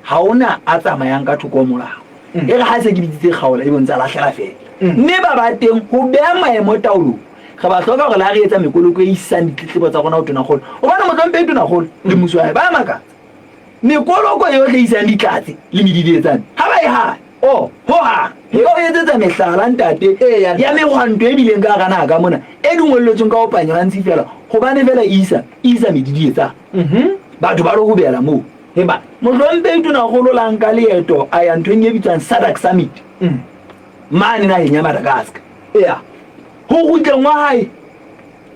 ha ona a tsamayang ka thoko ho molao. E re ha se ke bitsitse kgaola ebe o ntse a lahlela fela. Mme ba ba teng ho beha maemo taolong. Re ba hloka hore le ha re etsa mekoloko e isang ditletlebo tsa rona ho Tonakgolo, hobane mohlomphehi Tonakgolo le mmuso wa hae ba makatsa. Mekoloko yohle e isang ditlatse le medidietsane ha ba e hane. Oh. Hohang. Nka o etsetsa mehlala ntate Eya. ya mehwanto e bileng ka hara naha ka mona e dungwelletsweng ka ho panya wa ntshi fela hobane fela e isa e isa medidietsane. Batho ba lo hobela moo. Heba. Mohlomphehi Tonakgolo la nka leeto a ya nthong e bitswang SADC Summit mane naheng ya Madagascar. Eya. Ho kgutleng wa hae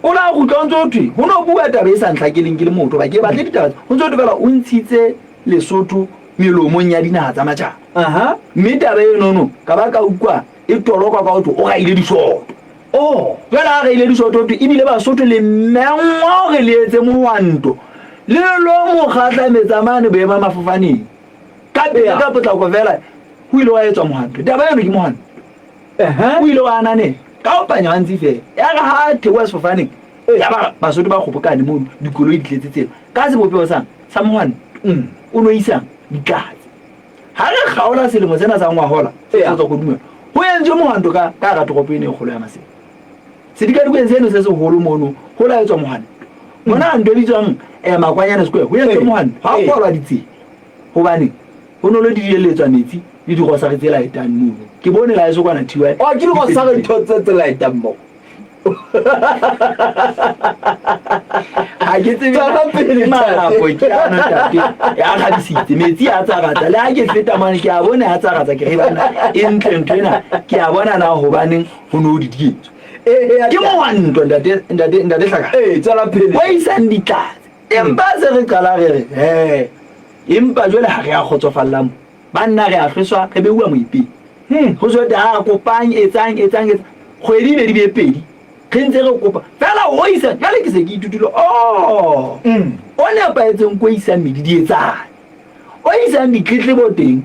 o la kgutla o ntse o thwe ho no bua taba e sa ntlhakeleng ke le motho ba ke batle ditaba tse. Ho ntse ho thwe fela o ntshitse Lesotho melomong ya dinaha tsa matjhaba. Mme taba enono ka ba ka utlwa e tolokwa ka ho thwe o raile disoto. Oh. Jwale ha raile disoto ho thwe ebile Basotho le mengwa hore le etse mohwanto le lo mo kgahlametsa mane boema mafofaneng. Ka pele ka potlako fela ho ile wa etswa mohwanto. Taba eno ke mohwanto. O ile wa ananela ka ho panya wa ntsi fela. Ya re ha a theoha sefofaneng ya ba Basotho ba kgobokane mono, dikoloi di tletse tsela ka sebopeho sang sa mohwanto o no isang ditlatse. Ha re kgaola selemo sena sa ngwahola se tswa kodumela, ho entswe mohwanto ka ka hara toropo ena e kgolo ya Maseru. Sedikadikweng seno se seholo mono ho la etswa mohwanto. Mona ntho e bitswang Makwanyane Square ho etswe mohwanto. Ha ho kwalwa ditsela hobane ho no lo didieletswa metsi le dirosari tse laetang mono. Ke bone la eso kwana thiwa. Oh, ke dirosari ntho tse tse laetang mo. Ha ke tsebe Tswela pele, marapo ke ano ntate ya kgabisitse metsi a tsaratsa le ha ke feta mane ke a bone a tsaratsa ke re bana e ntle ntho ena ke a bona na hobaneng ho no di dietswe ke mohwanto ntate ntate ntate hlaka Ee, tswela pele. o isang ditlatse empa se re qala re re he empa jwale ha re a kgotsofalla mo banna re a hlweswa re beuwa moipeng ho jwete ha kopang etsang etsang etsang kgwedi be di be pedi re ntse re kopa fela o isa jwale ke se ke ithutile o o nepahetseng ko isang medi di etsang o isang ditletlebo teng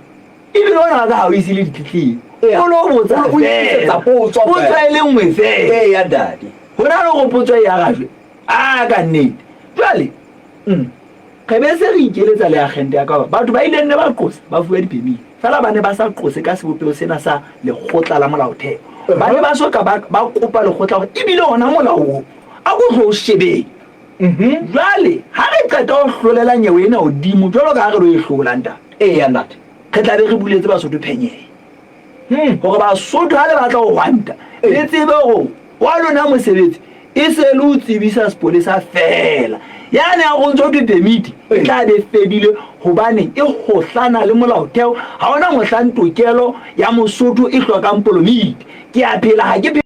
ebile o na ka ha o ise le ditletlebo o lo botsa O isetsa potso potso e le nngwe fela Ee, ya dadi. ho na le gore potso e arajwe a ka nnete jwale re be se re ikeletsa le agente ya ka gore batho ba ile nne ba qosa ba fuwa di-permit fela ba ne ba sa qose ka sebopeho sena sa lekgotla la molaotheo ba ne ba soka ba kopa lekgotla gore ebile ona molao o a ko tlo o shebeng jwale ha re qeta ho hlolela nyewe ena hodimo jwalo ka ha re lo e hlola ntate Ee, ya ntate. Re tla be re buletse Basotho phenyehe hore Basotho ha le batla ho hwanta le tsebe hore wa lona mosebetsi e se le o tsebisa sepolesa fela yane ya go ntse ho thwe permit e tla be fedile hobane e hohlana le molaotheo ha ona mohlang tokelo ya Mosotho e hlokang polomiti ke a phela ha ke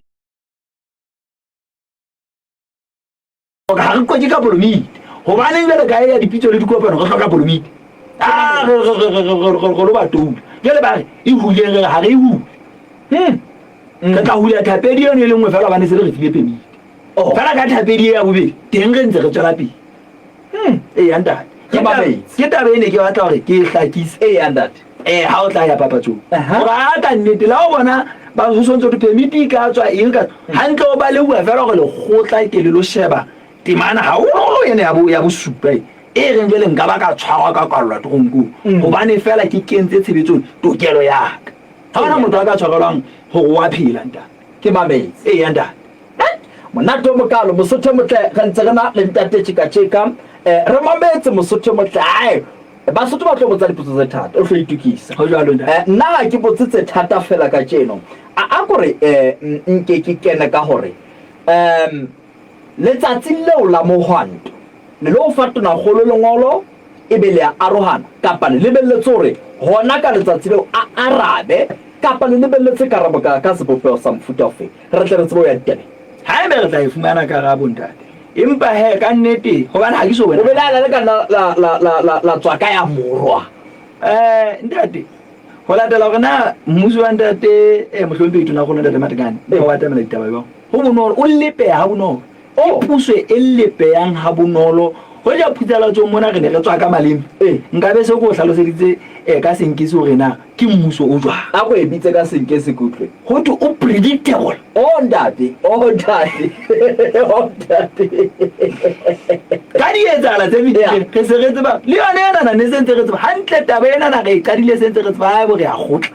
ga re qoke ka polomiti gobaneng jale ka ya dipitso le dikopano re tlhoka polomiti a re lo ba toula jale ba re e huleng re ga re e hule re tla hula thapedi eno e le nngwe fela gobane se re re file permit fela ka thapedi e ya bobedi teng re ntse re tswela pele ee ntate ke taba e ne ke batla gore ke e hlakise ee ntate ee ha o tla ya papatsong gore a ka nnete la o bona ba go swantse gore permit e ka tswa eng ka hantle o baleuwa fela gore lekgotla ke le lo sheba temana haholo ene ya bosupa e e reng jwale nka ba ka tshwarwa ka kwallwa toronkong gobane fela ke kentse tshebetsong tokelo yaka ga ona motho a ka tshwarelwang gore o a phela ntate Ke mametse. Ee ntate. Monate o mokalo Mosotho e motle re ntse re na le ntate Tjeka-Tjeka re mametse Mosotho e motle ae Basotho ba tlo botsa dipotso tse thata o tlo itukisa Ho jwalo ntate. Nna ha ke botse tse thata fela kajeno a kore nke ke kene ka hore letsatsing leo la mohwanto le lo fa tonakgolo lengolo ebe le a arohana kapa le lebelletse hore hona ka letsatsi leo a arabe kapa le lebelletse karabo ka ka sebopeho sa mofuta ofe re tle re tsebe ho ya ditabeng. Haebe re tla e fumana karabo ntate. Empa he ka nnete hobane ha ke so bone. O belaela le ka nna la la la la la tswa ka ya morwa. Ntate ho latela hore na mmuso wa ntate mohlomphehi Tonakgolo ntate Matekane o atamela ditaba jwang. Ho bonolo o lepeha ha bonolo. Ke puso e lepeyang ha bonolo. Hoja phutsalatsong mona re ne re tswa ka maleme. Nka be se ke o hlaloseditse ka Senkesi hore na ke mmuso o jwang. A ko e bitse ka Senkesi ke utlwe. Ho thwe o predictable. Oh ntate, oh ntate, oh ntate. Ka dietsahala tse fetileng re se re tseba le yone enana ne se ntse re tseba hantle taba enana re e qadile se ntse re tseba haebo re a kgotla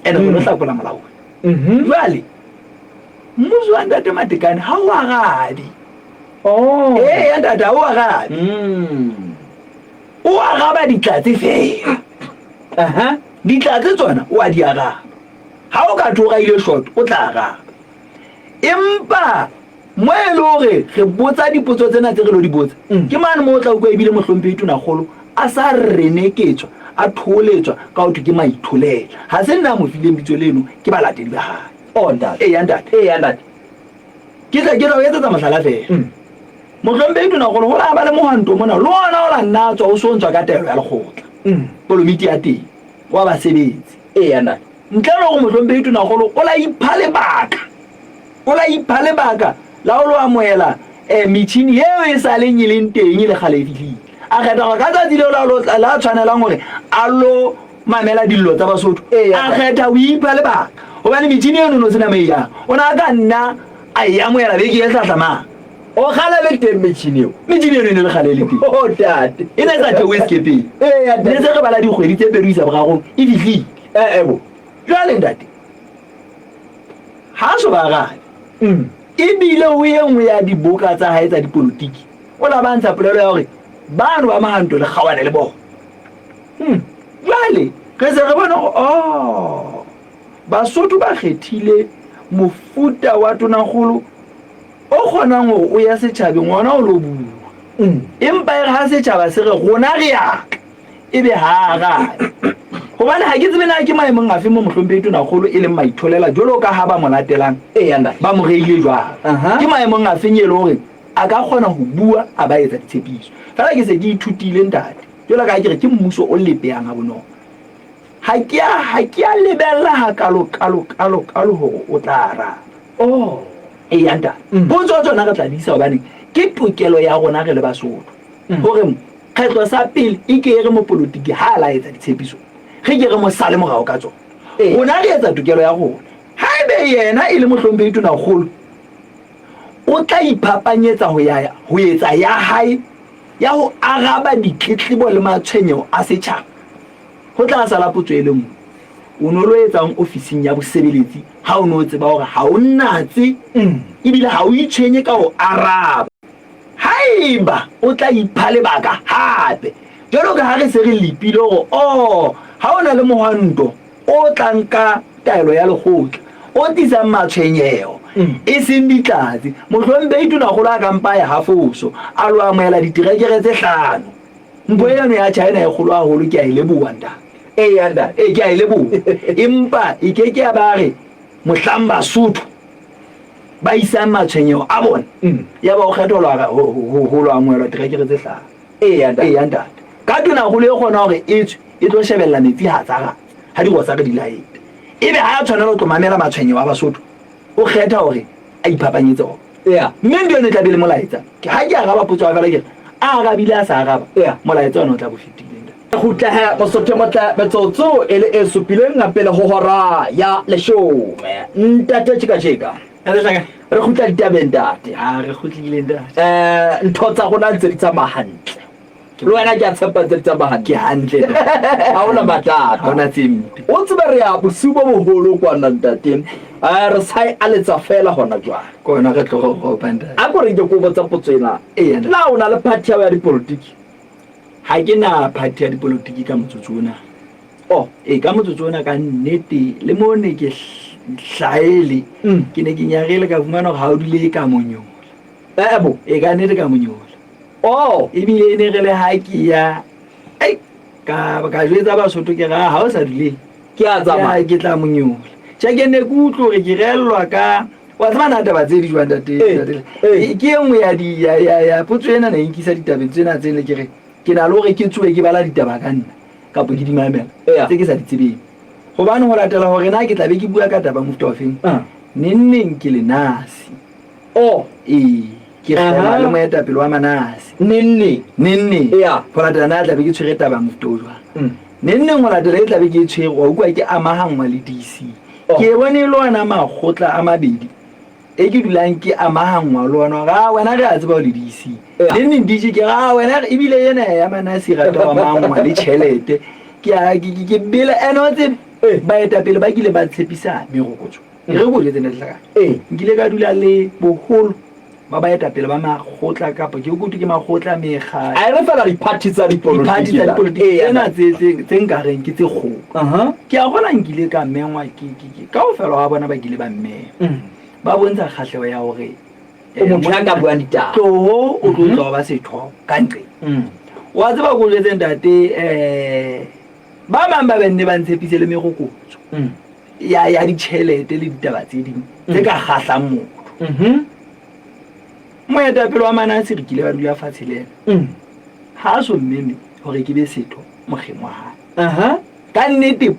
ene re lo hlakola molao. Jwale mmuso wa ntate Matekane ha o arabe. Oh. Ee ya ntate ha o arabe. O araba ditlatse fela. Ditlatse tsona o a di araba. Ha o ka thwe o raile short o tla araba. Empa mo e le hore re botsa dipotso tsena tse re lo di botsa ke mane mo o tla utlwa ebile mohlomphehi Tonakgolo a sa reneketswa a thoholetswa ka ho thwe ke maitholela. Ha se nna a mo fileng bitso leno ke balatedi ba hae. Oh ntate. Eya ntate. Eya ntate. Ke tla ke tla o etsetsa mohlala fela. Mohlomphehi Tonakgolo ho la ba le mohwanto mona le ona o la nna a tswa o so ntswa ka taelo ya lekgotla. Polomiti ya teng wa basebetsi. Eya ntate. Ntle le hore mohlomphehi Tonakgolo o la ipha lebaka. O la ipha lebaka la ho lo amohela metjhini eo e sa leng e leng teng e le kgale e fihlile. A kgetha hore ka tsatsi leo la la tshwanelang hore a lo mamela dillo tsa Basotho. A kgetha ho ipha lebaka hobane metjhini eno no sena mo e yang. O ne a ka nna a e amohela beke e hlahlamang. O kgale le teng metjhini eo. Metjhini eno e ne le kgale e le teng. Oh ntate. E ne e sa theohe sekepeng. Eya ntate. Ne se re bala dikgwedi tse pedi ho isa borarong e fihlile. Eh bo. Jwale ntate ha so ba arabe. Ebile ho e nngwe ya diboka tsa hae tsa dipolotiki, o la ba ntsha polelo ya hore bano ba mahanto le kgaohane le bona. Jwale re se re bone hore oh, Basotho ba kgethile mofuta wa tonakgolo o kgonang hore o ya setjhabeng ona o lo bua. Empa e re ha setjhaba se re rona re ya tla, ebe ha a arabe. Hobane ha ke tsebe na ke maemong afe mo mohlomphehi tonakgolo e leng maitholela jwalo ka ha ba mo latelang ba mo reile jwalo. Ke maemong afeng e le hore a ka kgona ho bua a ba etsa ditshepiso. Feela ke se ke ithutile ntate, jwalo ka ha ke re ke mmuso o lepehang ha bonolo. Ha ke a, ha ke a lebella hakalo kalo kalo kalo hore o tla araba. Oh. Eya ntate. Potso tsona re tla di isa hobane ke tokelo ya rona re le Basotho. Hore kgetlo sa pele e ke e re mopolotiki ha a la etsa ditshepiso, re ke re mo sale morao ka tsona. Rona re etsa tokelo ya rona. Haebe yena e le mohlomphehi tonakgolo, o tla iphapanyetsa ho ya ho etsa ya hae ya ho araba ditletlebo le matshwenyeho a setjhaba. Ho tla sala potso e le nngwe, O ne o lo etsang ofising ya bosebeletsi ha o ne o tseba hore ha o natse ebile ha o itshwenye ka ho araba? Haeba o tla ipha lebaka hape, jwalo ka ha re se re lepile hore, oh, ha o na le mohwanto o tlang ka taelo ya lekgotla, o tlisang matshwenyeho, e seng ditlatse, mohlomphehi Tonakgolo a ka mpa a ya hafoso, a lo amohela diterekere tse hlano. Mpho eno ya China e kgolo haholo, ke a e leboha ntate. Eya ntate. Ee, ke a e leboha. Empa e ke ke ya ba re mohlang Basotho ba isang matshwenyeho a bona, ya ba o kgethelwa ho lo amohelwa terekere tse hlano. Eya ntate. Eya ntate. Ka tonakgolo e kgona hore e tswe e tlo shebella metsi ha tsa ha dirosa re di laete. Ebe ha ya tshwanela ho tlo mamela matshwenyeho a Basotho, o kgetha hore a iphapanyetse ona. Eya. Mme ntho eno e tla be le molaetsa. Ha ke araba potso ya fela ke re, a arabile a sa araba, Eya. molaetsa ona o tla bo fetile ntate. Kgutla he Mosotho e motle metsotso e le e supileng pele ho hora ya leshome. Ntate Tjeka-Tjeka. Re kgutla ditabeng ntate. Ha re kgutlile ntate. Ntho tsa rona ntse di tsamaya hantle. Le wena ke a tshepa ntse di tsamaya hantle. Ke hantle. Ha hona mathata. Ha hona tse mpe. O tsebe re ya bosiu bo boholo kwana ntate. Re sa e aletsa fela hona jwale. Ke hona re tlo ropa ntate. A ko re ke ko botsa potso ena. Eya ntate. Na o na le party ya dipolotiki? Ha ke na party ya dipolotiki ka motsotso ona. Oh. E ka motsotso ona ka nnete le mo ne ke hlaele. Ke ne ke nyarele ka fumana hore ha o dule ka monyola. Eh bo. E ka nnete ka monyola. Oh. Ebile e ne re le ha ke ya ai ka ka jwetsa Basotho ke ra ha o sa dule. Ke a tsamaya. Ke tla monyola. Tjhe ke ne ke utlwe hore ke reellwa ka wa tseba na taba tse di jwang ntate? Ke e nngwe ya di ya ya ya potso ena ne e nkisa ditabeng tsena tse ne ke re ke na le hore ke tsohe ke bala ditaba ka nna kapa ke di mamela tse ke sa di tsebeng. Hobane ho latela hore na ke tla be ke bua ka taba mofuta ofeng. Neng neng ke le nasi. Oh. Ee, ke kgema le moetapele wa manasi. Neng neng. Neng neng. Ho latela na tla be ke tshwere taba mofuta o jwang. Neng neng ho latela e tla be ke e tshwere wa utlwa ke amahanngwa le DC. Ke e bone e le ona makgotla a mabedi e ke dulang ke amahanngwa le ona hore a wena re a tseba o le DC. Neng neng DJ ke re a wena ebile ena ya manasi e rata ho amahanngwa le tjhelete. Ke a ke bela ene wa tsebe baetapele ba kile ba tshepisa merokotso. Re ko jwetse ntate Hlakane. Nkile ka dula le boholo ba baetapele ba makgotla kapa ke kutu ke makgotla mekga. A re fela di-party tsa dipolotiki. Di-party tsa dipolotiki tsena tse tse tse nkareng ke tse kgolo. Ke a gola nkile ka mengwa ke ke ke kaofela wa bona ba kile ba mmema. Ba bontsha kgahleho ya hore O motho ya ka buang ditaba. Tloho o tlo tla ba setho ka nqeng. Wa tseba ko jwetse ntate ba bang ba benne ba ntshepise le merokotso. Ya ya ditjhelete le ditaba tse ding tse ka kgahlang motho. Moetapele wa Manase re kile ba dula fatshe le ena. Ha a so mmeme hore ke be setho mokgeng wa hae. Ka nnete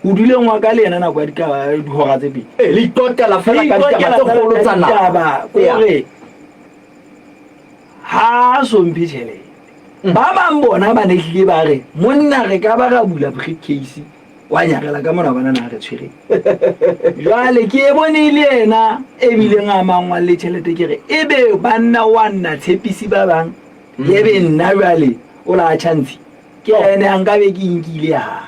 o duleng wa ka le yena nako ya dihora tse pedi. Eh, le iqoqela fela ka ditaba tse kgolo tsa naha. Ditaba kore ha a so mphe tjhelete. Ba bang bona ba ne hlile ba re monna re ka ba ra bula briefcase wa nyarela ka mona bona na re tshwere. Jwale ke e bone e le yena e bileng a mangwa le tjhelete ke re ebe banna wa nna tshepisi ba bang ebe nna jwale o la chance ke ene a nka be ke inkile hae.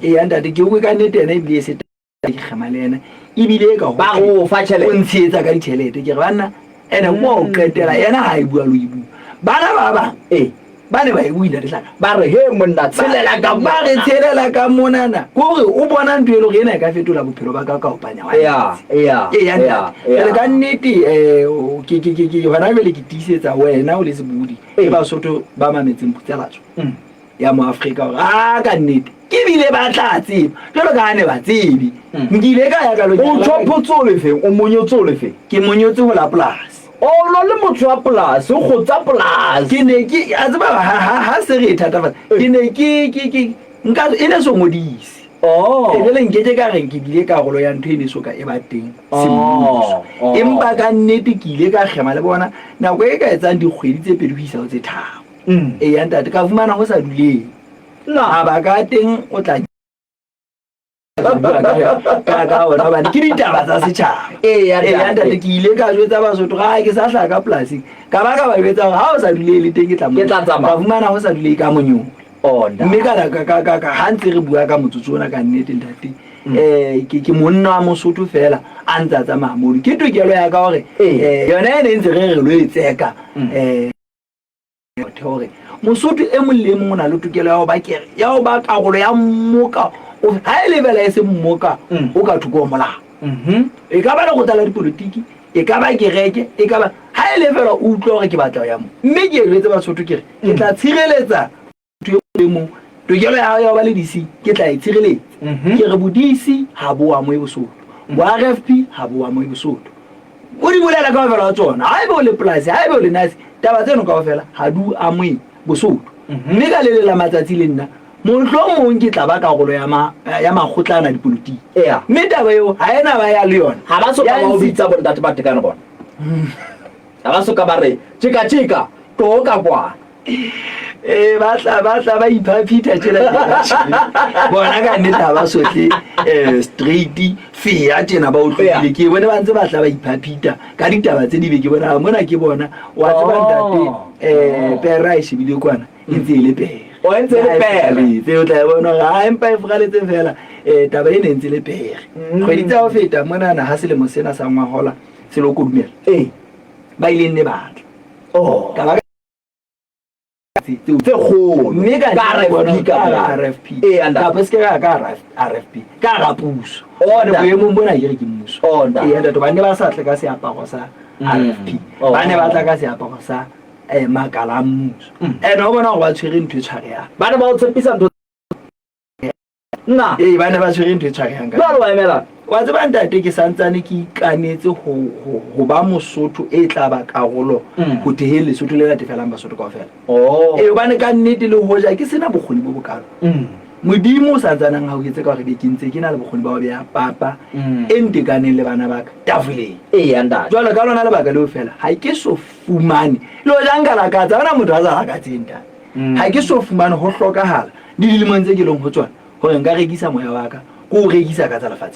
Eya ntate ke utlwe ka nnete yena ebile e se. Ke kgema le ena ebile ka Ba go fa tjhelete. O ntshehetsa ka ditjhelete. Ke re banna, ene kwa o qetela yena ha e bua lo e bua. Bana ba bang ba ne ba e buile letlaka. Ba re, he monna, tshelela ka Ba re tshelela ka monana. Ke hore o bona ntho e le hore ena e ka fetola bophelo ba ka ka ho panya wa letsatsi. Eya, ntate. Jwale ka nnete ke ke ke ke hona jwale ke tiisetsa wena o le sebodi le Basotho ba mametseng Phutsalatso ya mo Afrika hore a ka nnete ke bile ba tla tseba jwalo ka ha ne ba tsebe. Nkile ka ya ka lo O tjhophotse o le feng? O monyotse o le feng? Ke monyotse ho la polasi. O no le motho wa polasi, o kgotsa polasi. Ke ne ke a tseba ha se re e thatafatsa. Ke ne ke ke ke nka e ne so ngodise. Oh. E jwale nkeke ka re ke bile karolo ya ntho e ne so ka e ba teng semmuso. Empa ka nnete ke ile ka kgema le bona nako e ka etsang dikgwedi tse 2 ho isa ho tse 3. Eya ntate, ka fumana ho sa duleng. Mabaka a teng o tla ka ka ona hobane ke ditaba tsa setjhaba. Eya, Eya, ntate, ke ile ka jwetsa Basotho ga ke sa hlaha ka polasing. Ka ba ka ba jwetsa hore ha o sa dule le teng ke tla Ke tla tsamaya. Ka fumana ho sa dule ka monyola. Oh, ntate. Mme ka ka ka ha ntse re bua ka motsotso ona ka nnete ntate. Ke monna wa Mosotho fela a ntse a tsamaya mono. Ke tokelo ya ka hore yona e ne ntse re re lo e tseka. Hore Mosotho e mong le e mong o na le tokelo ya ho ba kere, ya ho ba karolo ya mmoka o, ha e lebela e se mmoka o ka thoko ho molao. E ka ba lekgotla la dipolotiki, e ka ba kereke, e ka ba ha e le fela o utlwa hore ke batla ho ya moo. Mme ke e jwetse Basotho ke re, ke tla tshireletsa motho e mong le e mong tokelo ya hao ya ho ba le DC, ke tla e tshireletsa. Ke re bo DC ha bo amohe Bosotho, bo RFP ha bo amohe Bosotho. O di bolela kaofela wa tsona. Haeba o le polasi, haeba o le nurse, taba tseno kaofela ha di o amohe Bosotho. Mme ka le le la matsatsi le nna, mohlomong ke tla ba karolo ya ma, ya makgotla ana a dipolotiki. Eya. Mme taba eo ha e na ba ya le yona. Ha ba so ka Ya ba o ntshitsa. bitsa bontate ba tekano bona. Ha ba so ka ba re, tjeka tjeka, tlo ka kwana. Ee, ba tla ba tla ba iphaphitha tjena bona ka nnete ha ba sotle straight fea tjena ba utlwile ke bone ba ntse ba tla ba iphaphitha ka ditaba tse dibe ke bona mona ke bona wa tseba ntate pera e shebile kwana e ntse e le pere. O ntse e le pere. Tse o tla e bona hore ha empa e furaletse fela taba e ne ntse le pere. Kgwedi tsa ho feta monana ha selemo sena sa ngwahola se lo kodumela. Ba ile nne batla. Oh. Ka ba tse kgolo mme ka Ka RFP ka ka RFP Ee, anda. kapa se ke ka RFP ka ra puso Oh, Hobane ntate. boemong bona ke re ke mmuso Oh, ntate. ee ntate ba ne ba sa tle ka seaparo sa RFP Oh. ba ne ba tla ka seaparo sa makala a mmuso and o bona gore ba tshwere ntho e tshwarehang Ba ne ba o tshepisa ntho nna ee ba ne ba tshwere ntho e tshwarehang ka jwale wa emela wa tseba ntate ke santsane ke ikanetse ho ba Mosotho e tla ba karolo ho theheng Lesotho le natefelang Basotho kaofela. Oh. Ee, hobane ka nnete le hoja ke sena bokgoni bo bokalo. Modimo o santsane a nhauhetse ka hore be ke ntse ke na le bokgoni ba ho beha papa e ntekaneng le bana ba ka tafoleng. Eya ntate. Jwale ka lona lebaka leo fela ha ke so fumane le hoja nka lakatsa, ha hona motho a sa lakatseng ntate. Ha ke so fumane ho hlokahala le dilemong tse ke leng ho tsona hore nka rekisa moya wa ka, ke o rekisa ka tsa lefatsheng.